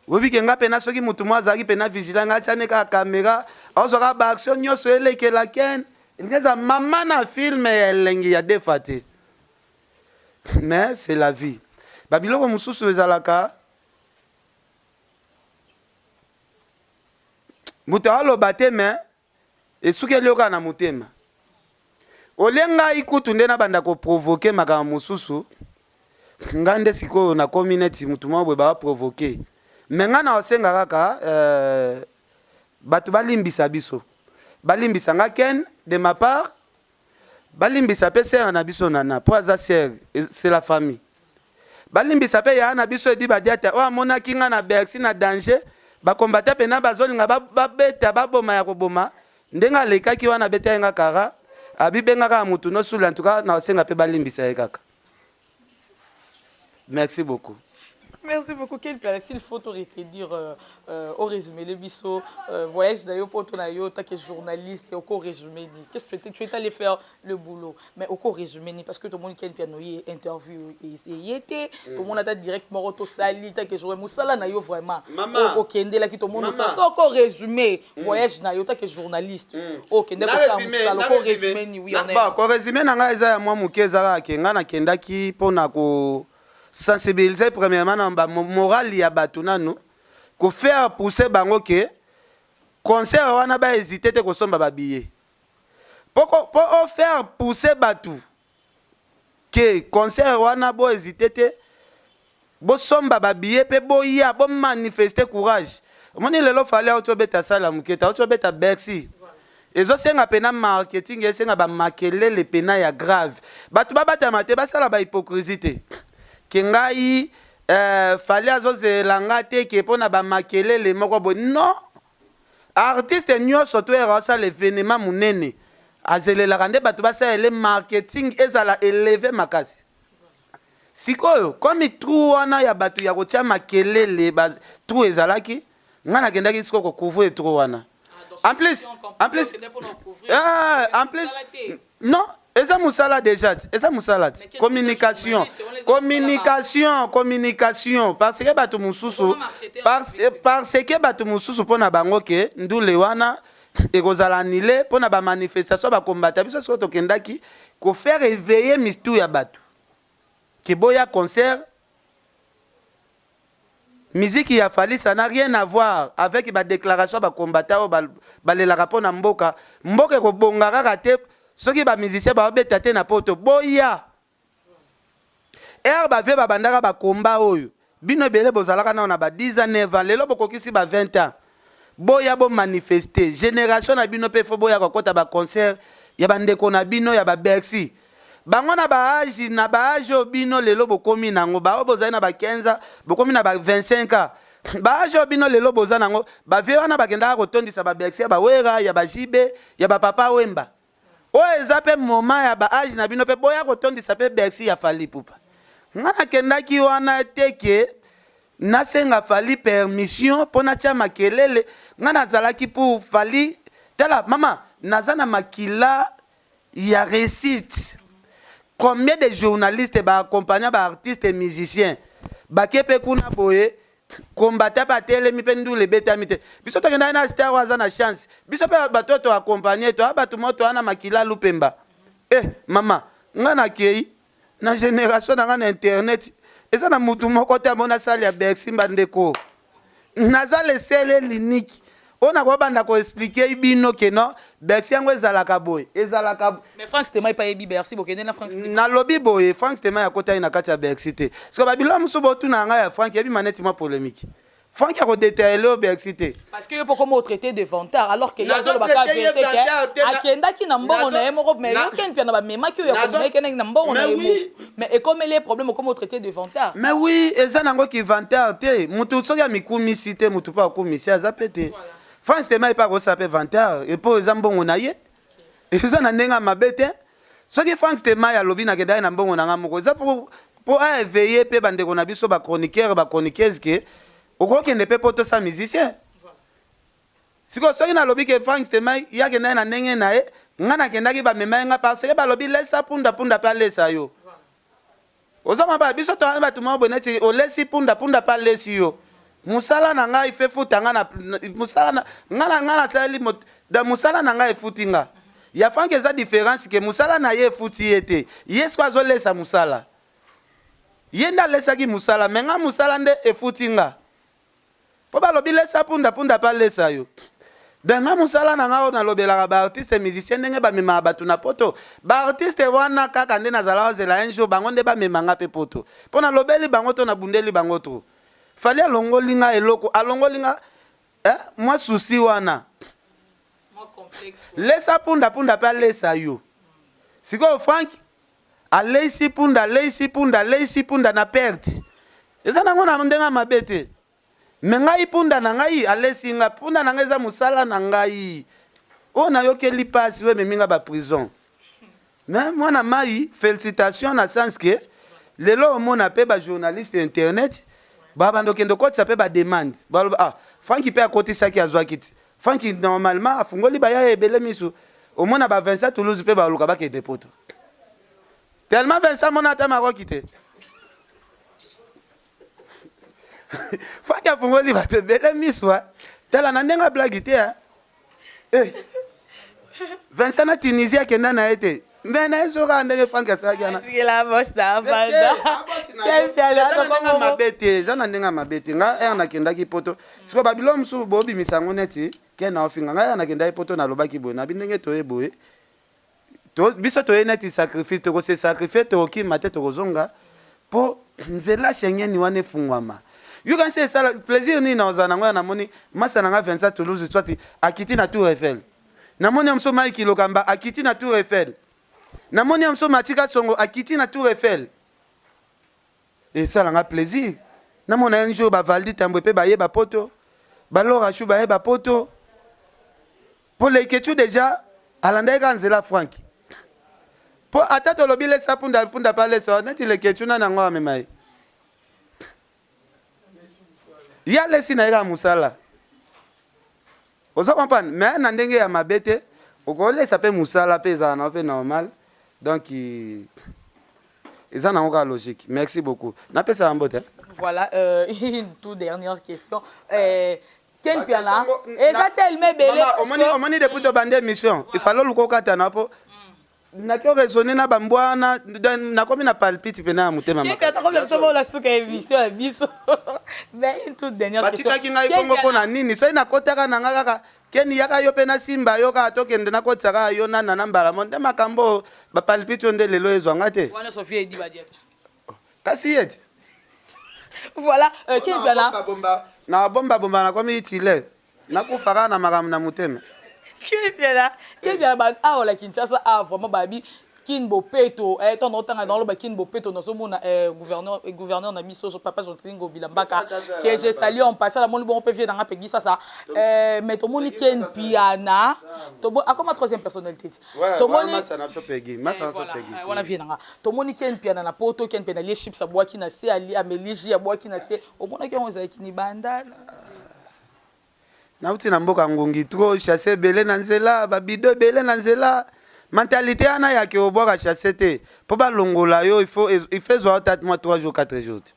oyebi ke nga mpena soki motu mo azalaki mpena vigilant, nga atiane kaka caméra, azwaka baaction nyonso elekela Ken, elingi eza mama na film ya elengi ya defa te. Mais c'est la vie. Babiloko mosusu ezalaka, moto aloba te, mais esukeli yo kaka na motema. Olie ngai kutu nde nabanda koprovoquer makambo mosusu, ngai nde sikoyo nakomi neti motu moko boye babaprovoquer. Mais ngai na osenga kaka bato balimbisa biso, balimbisa nga Ken de ma part, balimbisa mpe sere na biso Nana, mpo aza sere, c'est la famille. Balimbisa mpe yaya na biso Edi Badiata oyo amonaki nga na Bercy na danger, bakombata mpena bazolinga babeta, baboma ya koboma. Ndenge alekaki wana, abeta ye nga kara, abibenga kaka motu nosula. En tout cas, na osenga mpe balimbisa ye kaka. Merci beaucoup. Merci beaucoup. Quel s'il faut te retenir au résumé, le biso voyage d'ailleurs pour ton ayo, tant que journaliste, au résumé, qu'est-ce que tu es allé faire le boulot, mais au résumé, parce que tout le monde qui a piano interview et était tout le monde a directement auto sali, tant que joueur musala na yo vraiment. Maman. Au kende là qui tout le monde ça au résumé voyage na yo tant que journaliste. Au kende ko ça musala au résumé ni oui on est. Bon, ko résumé na nga eza ya mwa moke, ezalaka ke nga nakendaki mpona ko sensibiliser premièrement na bamorale ya bato, nanu kofaire pousser bango ke concert wana bahésite te kosomba babillet, mpo ofaire pousser bato ke concert wana bohésite te, bosomba babillet mpe boya bomanifeste courage. Omoni lelo Fally auti obeta sala moke te, auti obeta Bercy. Ezosenga mpena marketing, esenga bamakelele mpena ya grave. Bato babatama te, basala bahypocrisie te ke ngai Fally azozela nga te ke mpo na bamakelele moko boye. Non, artiste nyonso to ere asala événement monene, azelelaka nde bato basalele marketing ezala élevé makasi. Sikoyo komi trou wana ya bato ya kotia makelele, trou ezalaki, ngai nakendaki sikoyo kocouvrir trou wana. En plus, non, eza mosala déjà ti, eza mosala ti, communication, communication, communication, parce que bato mosusu, parce que bato mosusu mpo na bango ke ndule wana ekozala annulé mpo na bamanifestation bakombata biso. Sikoyo tokendaki kofaire éveiller mistu ya bato. Ke boya concert. Musique ya Fally ça n'a rien à voir avec ba declaration ya ba combattants oyo balelaka pona mboka. Mboka ekobonga kaka te soki ba musiciens baobeta te na poto. Boya! Heure ba vieux babandaka ba combat oyo, bino ebele bozalaka nano na ba 10 ans, 9 ans, lelo bokokisi ba 20 ans. Boya bo manifester. Generation na bino pe faut boya kokota ba concert ya ba ndeko na bino ya ba Bercy. Bango na ba age na ba age oyo bino lelo bokomi nango, ba oyo bozali na ba 15 ans, bokomi na ba 25 ans. Ba age oyo bino lelo boza nango, ba vieux wana bakendaka kotondisa ba Bercy ya ba Werra, ya ba JB, ya ba Papa Wemba. Oyo eza pe moment ya ba age na bino pe boya kotondisa pe Bercy ya Fally Ipupa. Nga nakendaki wana te ke nasenga Fally permission po natia makelele, nga nazalaki pour Fally. Tala mama, naza na makila ya reussite. Combien de journalistes ba accompagna ba artistes et musiciens bake pe kuna boye combattant pe atelemi pe ndule ebetami te. Biso tokendaki na star oyo aza na chance. Biso pe bato oyo to accompagner toa bato moko toa na makila lupemba. Eh mama nga nakeyi na generation na nga na internet eza na mutu moko te amona salle ya Bercy ba ndeko. Naza le seul et l'unique oyo nako banda ko expliquer bino que non Bercy yango ezalaka boye ezalaka. Mais Franck Stemay pe ayebi Bercy bokende na Franck Stemay. Nalobi boye Franck Stemay akotaki na kati ya Bercy te sikoyo ba biloko mosusu botunaka ngai ya Franck ebima neti mwa polemique Franck ako detailler yo Bercy te. Parce que yo pe okoma o traiter de vantard alors que ye azo loba kaka verite que akendaki na mbongo na ye moko mais yo Ken Mpiana ba memaki yo ya komema ye akendaki na mbongo na ye moko mais ekomeli ye problème okoma o traiter de vantard. Mais oui eza nango ki vantard te mutu soki amikumisi te mutu pe akumisi aza pe te Franck Stemay pe akosala pe vantard po eza mbongo na ye eza na ndenge ya mabe te soki Franck Stemay alobi nakendaki na mbongo na nga moko eza po po a eveiller pe ba ndeko na biso ba chroniqueurs ba chroniqueuses que okokende pe poto sans musicien. Sikoyo soki nalobi ke Franck Stemay ye akendaki na ndenge na ye, nga nakendaki bamemaki nga parce que balobi lesa punda, punda pe alesa yo. Ozo comprendre? Biso toza batu moko boye neti olesi punda, punda pe alesi yo. Musala na ngai il faut efuta nga na musala na nga na nga nasaleli moto donc musala na ngai efuti nga. Ya Franck eza difference ke musala na ye efuti ye te. Ye sikoyo azolesa musala. Ye nde alesaki musala mais nga musala nde efuti nga. Po balobi lesa punda, punda pe alesa yo. Donc nga musala na nga oyo nalobelaka ba artistes musiciens ndenge bamemaka batu na poto, ba artistes wana kaka nde nazalaka kozela un jour bango nde bamema nga pe poto. Po nalobeli bango to nabundeli bango trop. Fally alongoli nga eloko, alongoli nga eh, mwa souci wana. Lesa punda, punda pe alesa yo. Sikoyo Franck Aleisi punda, aleisi punda, aleisi punda na perte. Eza nango na ndenge ya mabe te. Mais ngai punda na ngai alesi nga, punda na ngai eza musala na ngai. Oyo nayokeli pasi, oyo ememi nga ba prison. Mais mwana mayi, felicitations na sens que lelo omona pe ba journalistes ya internet ba banda okende okotisa pe ba demande. Baloba ah Francky pe akotisaki azwaki ti. Francky normalement afungoli ba yaya ebele misu. Omona ba Vincent Toulouse pe baluka bakende poto. Tellement Vincent amona ata Maroc te. Francky afungoli bato ebele misu. Tala na ndenge ya blague te. Eh. Vincent na Tunisie akenda na ye te. Mais na ye soka ndenge Franck asalaki wana. Mabe te, eza na ndenge ya mabe te. Nga heure nakendaki poto. Sikoyo ba biloko mosusu bobimisa yango neti Ken aofinga ngai heure nakendaki poto nalobaki boye nabi ndenge toye boye to biso toye neti sacrifice toko se sacrifier tokokima te tokozonga po nzela Schengen wana efungwama. Yokanisi esala plaisir nini nakozala nango ya namoni masta na ngai Vincent Toulouse soit akiti na Tour Eiffel. Namoni ya mosusu Mike Lokamba akiti na Tour Eiffel. Namoni ya mosusu Mathy Kasongo akiti na Tour Eiffel. Esala nga plaisir namona un jour ba Valdy Tambwe pe baye ba poto, ba Laura Chou baye ba poto. Po Leketchou dejà alandaki kaka nzela Franck. Po ata tolobi lesa punda, punda pe alesa neti Leketchou nani yango amema ye? Ye alesi na ye kaka musala. Ozo comprendre? Mais na ndenge ya mabe te, okolesa pe musala pe ezala na yo pe normal. Donc eza nango kaka logique. Merci beaucoup. Napesa ba mbote. Voilà, une toute dernière question. Ken Mpiana, eza tellement ebele. Omoni, omoni depuis tobandi émission, il fallait oluka okatana po. Naki oraisonne na bambwa wana, nakomi na palpite mpena ya motema. Batikaki ngai bongo mpo na nini? Soki nakotaka na ngai kaka keni, yaka yo mpe nasimba yo kaka, tokende nakotisa kaka yo nana na mbala mo nde makambo bapalpite oyo nde lelo ezwa nga te. Kasi ye ti Voilà, Ken Mpiana. Na bomba bomba, nakomi itile, nakufa kaka na makambo na motema. Ken Mpiana, Ken Mpiana, awa na Kinshasa awa vraiment babi Kin bopeto. Ntango naotanga, naoloba Kin bopeto, nazomona gouverneur na biso, papa Gentiny Ngobila Mbaka, que je salue en passant. Namoni bongo mpe vie nanga mpe Gisasa. Mais tomoni Ken Mpiana akoma troisième personnalité ti tomoni wana vie nanga. Tomoni Ken Mpiana na Poto. Ken Mpiana alie chips, abwaki na se, ameli jus, abwaki na se. Omonaki yango ezalaki ni bandala? Nauti na mboka ngungi, trop sachet ebele na nzela, babido ebele na nzela. Mentalité wana yake obwaka sachet te mpo balongola yo, il faut ezwa yo tate mwa 3 jours, 4 jours te.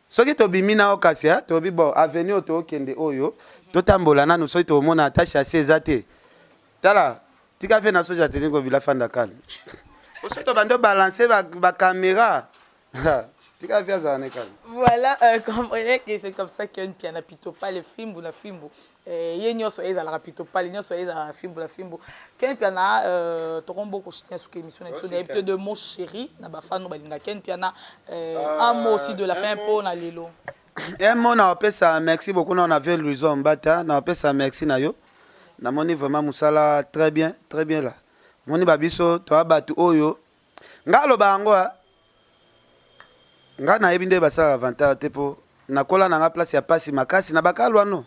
Soki tobimi na yo kasi tobi bon avenue oyo tookende oyo, totambola nanu, soki tomona ata sachet eza te. Tala, tika ve na soja teni kobila, fanda calme. Soki tobandi obalance bacaméra, tika vi azala ne calme. Voilà, comprenez que c'est comme ça Ken Mpiana pitopale, fimbu na fimbu. Ye nyonso ezalaka pitopale, nyonso ezalaka fimbu na fimbu. Ken Mpiana, tokombo koshitina suka émission na biso. Nayebi te, deux mots chéri na bafano balinga Ken Mpiana, un mot aussi de la fin mpo na lelo. Un mot na opesa merci beaucoup na vie Louison Mbata, na opesa merci na yo. Namoni vraiment mosala très bien, très bien là. Moni babiso toa bato oyo nga aloba yango a nga nayebi nde basalaka avantage te, mpo nakola na nga place ya pasi makasi na bakalwano,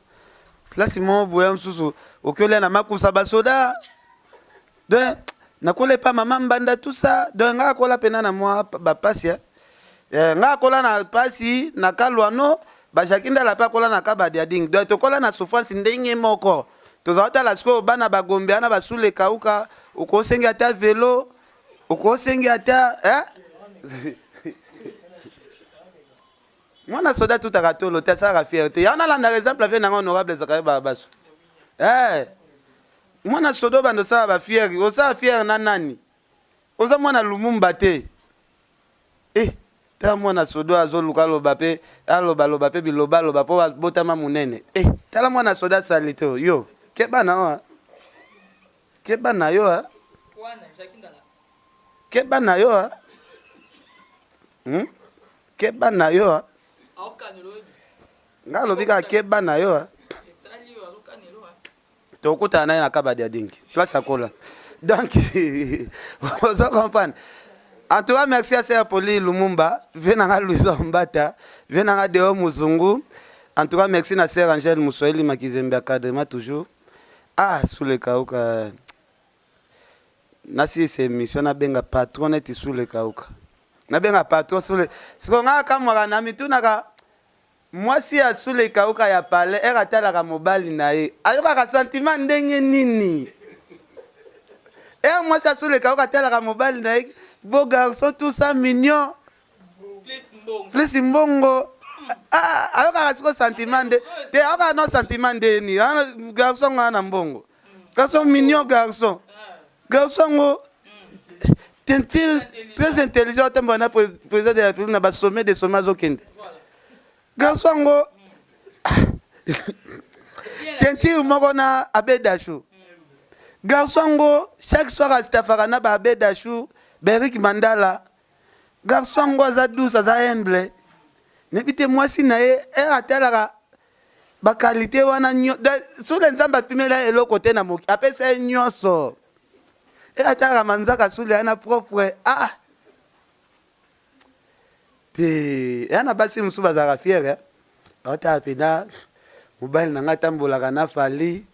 place mo boya mosusu oki olia na makusa basoda. Donc nakola epa mama Mbanda, tout ça. Donc nga akola mpena na mwa bapasi, nga akola na pasi na kalwano. Bajaki Ndala mpe akola na kabadiading. Donc tokola na souffrance ndenge moko. Tozala tala sikoyo bana bagombe wana basula ekauka, okosengi ata velo, okosengi ata, eh? Mwana soda tutaka tolo te, asalaka fierté yango. Nalandaka exemple ave nanga honorable Zakari Babaso. Mwana soda obanda osala bafiere, osala fiere na nani? Oza mwana Lumumba te. Tala mwana soda azoluka aloba mpe alobaloba mpe bilobaloba mpo abotama monene. Tala mwana soda asali te yo, keba na yo, keba na yo, keba na yo, Keba na yo. Nga alobi kaka keba na yo. Tokutana na ye na kabadi ya dingi, place akola. Donc ozo comprendre. En tout cas, merci à Sœur Poli Lumumba, vie nanga Louison Mbata, vie nanga Deo Muzungu. En tout cas, merci na Sœur Angèle Mouswahili Makizembe, encadrement toujours. Ah, sous le kauka. Nasilisa émission, nabenga patron neti sous le kauka. Nabenga patron sous le. Siko nga kamwaka na mitunaka, mwasi ya sule kauka ya palais ere atalaka mobali na ye, ayokaka sentiment ndenge nini? Ere mwasi ya sule kauka atalaka mobali na ye, beau garçon, tout ça mignon, plus mbongo, ah, ayokaka siko sentiment nde te? Ayokaka no sentiment nde nini? Garçon nga na mbongo, garçon mignon, garçon yango teinture, très intelligent, atambola na président de la République na basommet de sommet, azokende. Garçon yango teinture moko na Abedashu. Garçon yango chaque soir astafaka na ba Abedashu, Berik Mandala. Garçon yango aza douce, aza humble. Nayebi te, mwasi na ye ere atalaka baqualité wana sule, Nzambe apimela eloko te na moki, apesa ye nyonso. Ere atalaka manzaka sule wana propre, ah te. Eya na basi mosusu bazalaka fière, aotala mpena mobali na ngai atambolaka na Fally,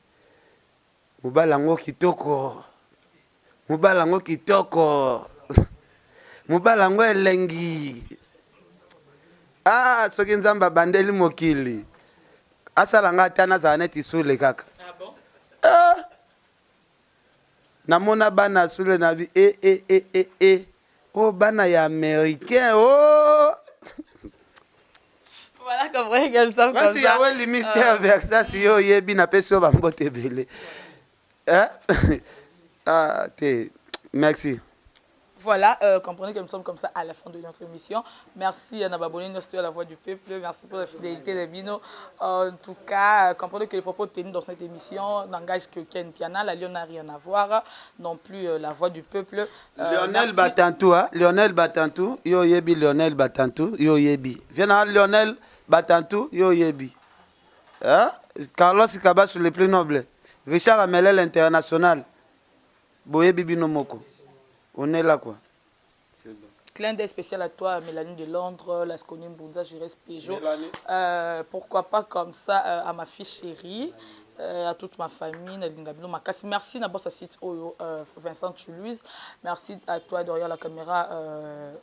mobali yango kitoko, mobali yango kitoko, mobali yango elengi. Ah, soki Nzambe abandeli mokili, asala ngai ata nazala neti sule kaka. Ah bon? Ah! Namona bana sule na bi e e e e e o bana ya américain o. Voilà, comprenez qu'elles sont comme ça. Yaweli Mystère Versas, yo oyebi, napesi yo bambote ebele. Ah te merci. Voilà, euh, comprenez que nous sommes comme ça à la fin de notre émission. Merci à Nababone à la voix du peuple. Merci pour la fidélité de Bino. En tout cas, euh, comprenez que les propos tenus dans cette émission n'engagent que Ken Piana. La Lyon n'a rien à voir, non plus euh, la voix du peuple. Euh, Lionel merci. Batantou, hein? Lionel Batantou, yo yebi Lionel Batantou, yo yebi. Viens là, Lionel Batantou, yo yebi. Hein? Carlos Kabasu, le plus noble. Richard Amelel, international. Boyebi bino moko. On est là quoi. C'est bon. Clin d'œil spécial à toi, Mélanie de Londres, Lasconi Mbunza, Jires Peugeot. Euh, pourquoi pas comme ça euh, à ma fille chérie, euh, à toute ma famille, Nalinga Bino Makasi. Merci d'abord à site Oyo, euh, Vincent Toulouse. Merci à toi derrière la caméra. Euh...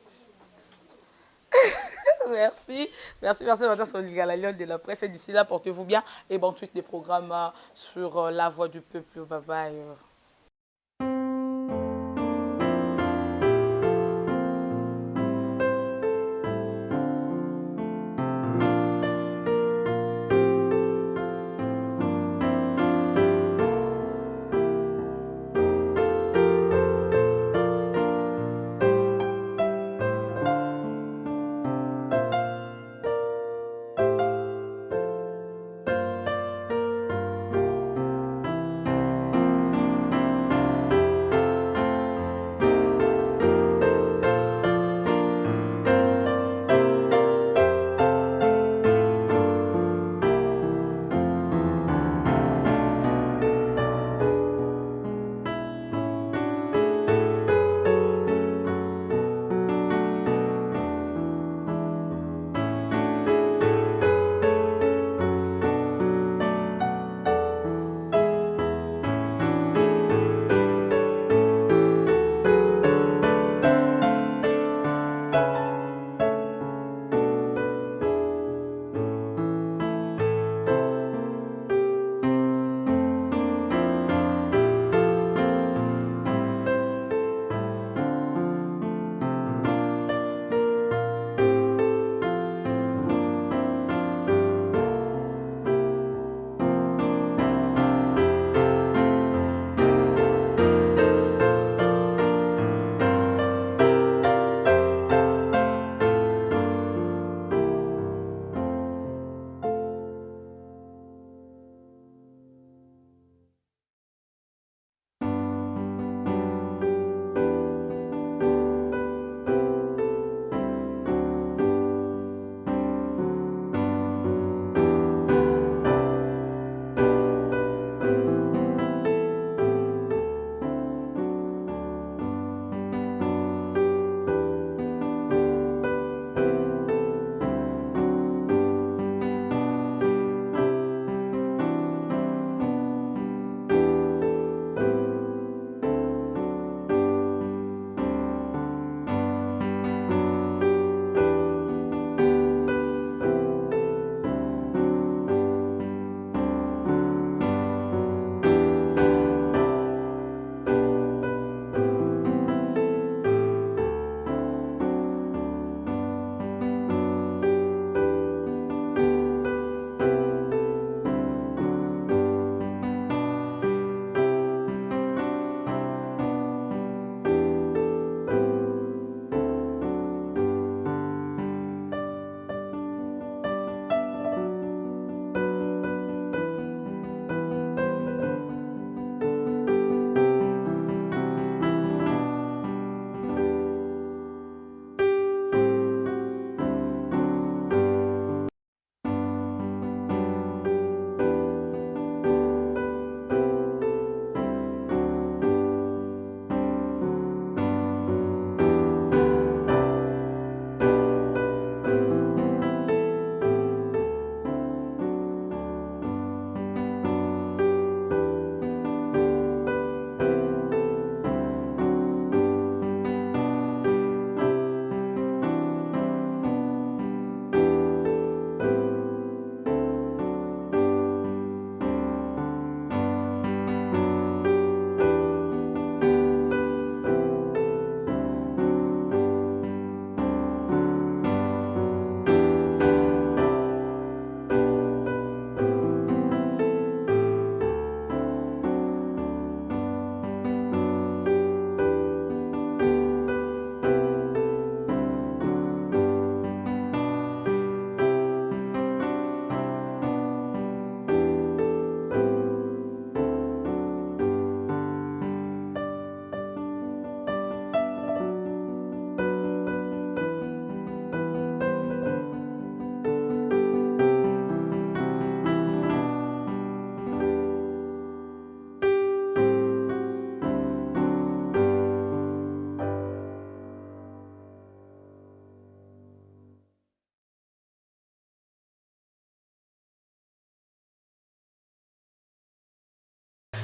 merci, merci, merci, merci, la Lyon de la presse. Et d'ici là, portez-vous bien et bonne suite des programmes euh, sur euh, La Voix du Peuple. Bye bye.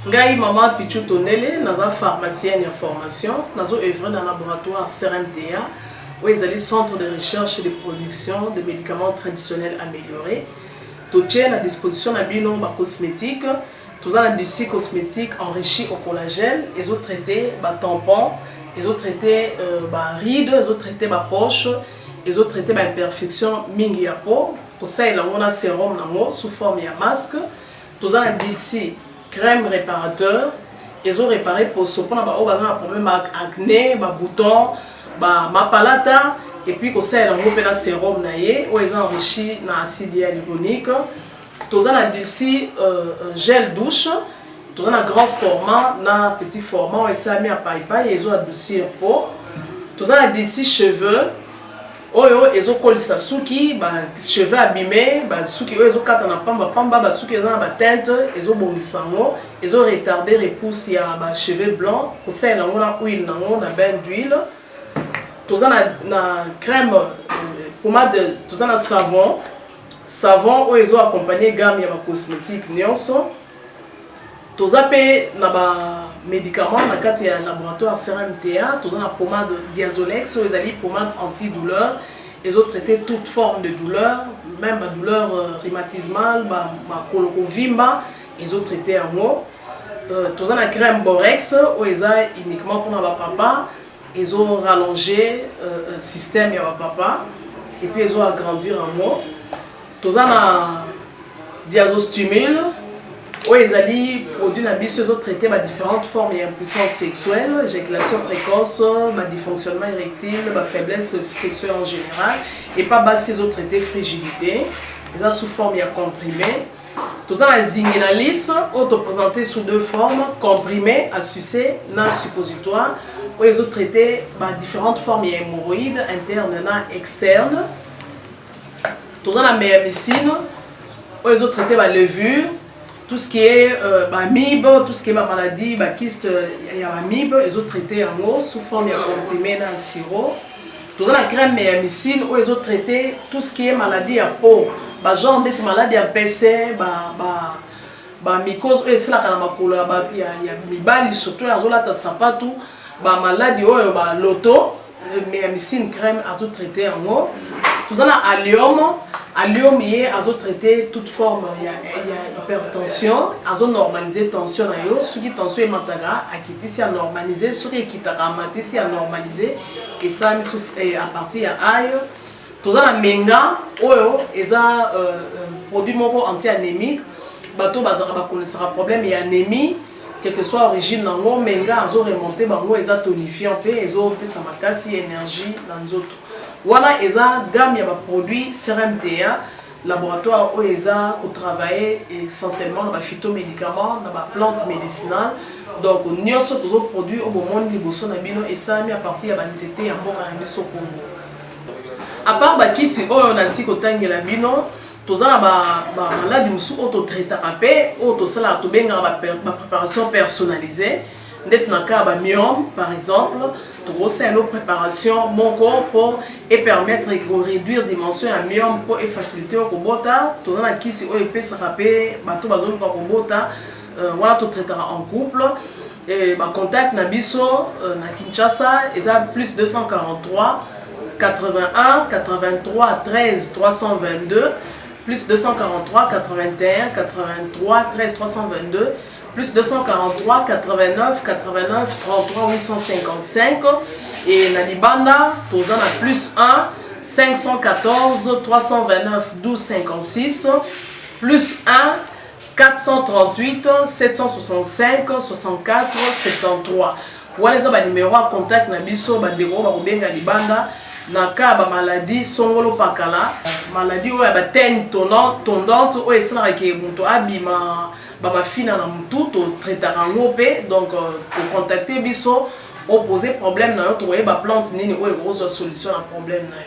Ngai Mama Pichu Tondele, naza pharmacienne ya formation, nazo œuvre na laboratoire CRMTA, oyo ezali Centre de recherche et de production de médicaments traditionnels améliorés. Totie na disposition na bino bacosmétique. Toza na Dulci cosmétique enrichi au collagène, ezotraite batampon, ezotraite baride, ezotraite bapoche, ezotraite baimperfection mingi ya peau. Kosalela yango na sérum nango sous forme ya masque. Toza na Dulci crème réparateur, ezorépare poso mpona baoyo baza na problème ba acné, babouton, bamapalata. Et puis kosalela yango mpe na sérum na ye oyo eza enrichi na acide hyaluronique. Toza na Dulci gel douche, toza na grand format na petit format, oyo esalami ya paipai, ezo adoucir peau. Toza na Dulci cheveux, oyo ezokolisa suki, bacheveux abîmé, basuki oyo ezokata na pambapamba, basuki eza na bateinte, ezobongisa yango, ezoretarde repousse ya bacheveux blanc. Kosalela yango na huile nango na bain d'huile. Toza na crème pommade, toza na savon, savon oyo ezoaccompagne gamme ya bacosmétique nyonso. Toza mpe na bamédicament na kati ya laboratoire CRMTA. Toza na pommade Diazolex, oyo ezali pommade antidouleur, ezotraite toute forme de douleur, même badouleur rhumatismale, makolo kovimba, ezotraite yango. Toza na crème Borex, oyo eza uniquement mpona bapapa, ezorallonge système ya bapapa et puis ezoagrandir yango. Toza na Diazostimule, oyo ezali produit na biso ezotraite badifférentes formes ya impuissance sexuelle, éjaculation précoce, badysfonctionnement érectile, bafaiblesse sexuelle en général. Epa basi, ezotraite frigidité, eza sous forme ya comprimé. Toza na Zinginalis, oyo toprésente sous deux formes, comprimé à sucer na suppositoire, oyo ezotraite badifférentes formes ya hémorroïde interne na externe. Toza na Meyamicine, oyo ezotraite balevure, tout ce qui est bamibe, tout ce qui est bamaladie, bakyste ya bamibe, ezotraite yango sous forme ya comprimé na sirop. Toza na crème Meyamicine, oyo ezotraite tout ce qui est maladie ya peau, bagenre ndeti maladie ya mpese, bamycose oyo esalaka na makolo ya mibali, surtout azolata sapatu, bamaladi oyo baloto, Meyamicine crème azotraite yango. Toza na Allium. Allium ye azotraite toute forme ya hypertension, azonormalise tension na yo. Soki tension emataka, akitisi, anormalise. Soki ekitaka, amatisi, anormalise. Esalami à partir ya ail. Toza na Menga, oyo eza produit moko anti-anémique. Bato bazalaka bakonesaka problème ya anémie, quelle que soit origine nango, Menga azoremonte bango, eza tonifiant mpe ezopesa makasi, énergie na nzoto. Wana eza gamme ya baproduit CRMTA, laboratoire oyo eza kotravaille essentiellement na baphytomédicament, na baplante médicinale. Donc nyonso tozoproduit oyo bomoni liboso na bino esalami à partir ya banzete ya mboka na biso Congo. À part bakisi oyo nasi kotangela bino, toza na bamaladi mosusu oyo totraitaka mpe oyo tosalaka, tobengaka bapréparation personnalisée, ndeti na cas ya bamyome par exemple. Tokosala préparation moko mpo epermettre koréduire dimension ya myome mpo efacilité oyo kobota. Toza na kisi oyo epesaka mpe bato bazoluka kobota, wana totraitaka en couple. Bacontact na biso na Kinshasa eza plus 243 81 83 13 322, plus 243 81 83 13 322, plus 243 89 89 33 855. Et na libanda, toza na plus 1 514 329 12 56, plus 1 438 765 64 73. Wana eza banimero ya contact na biso. Bandeko oyo bakobenga libanda na ka ya bamaladi songolo pakala, maladi oyo ya bateigne tondante, oyo esalaka ke moto abima bamafina na motu, totraitaka yango mpe. Donc kocontacte biso, opose problème na yo, tokoyeba plante nini oyo ekozwa solution na problème na yo.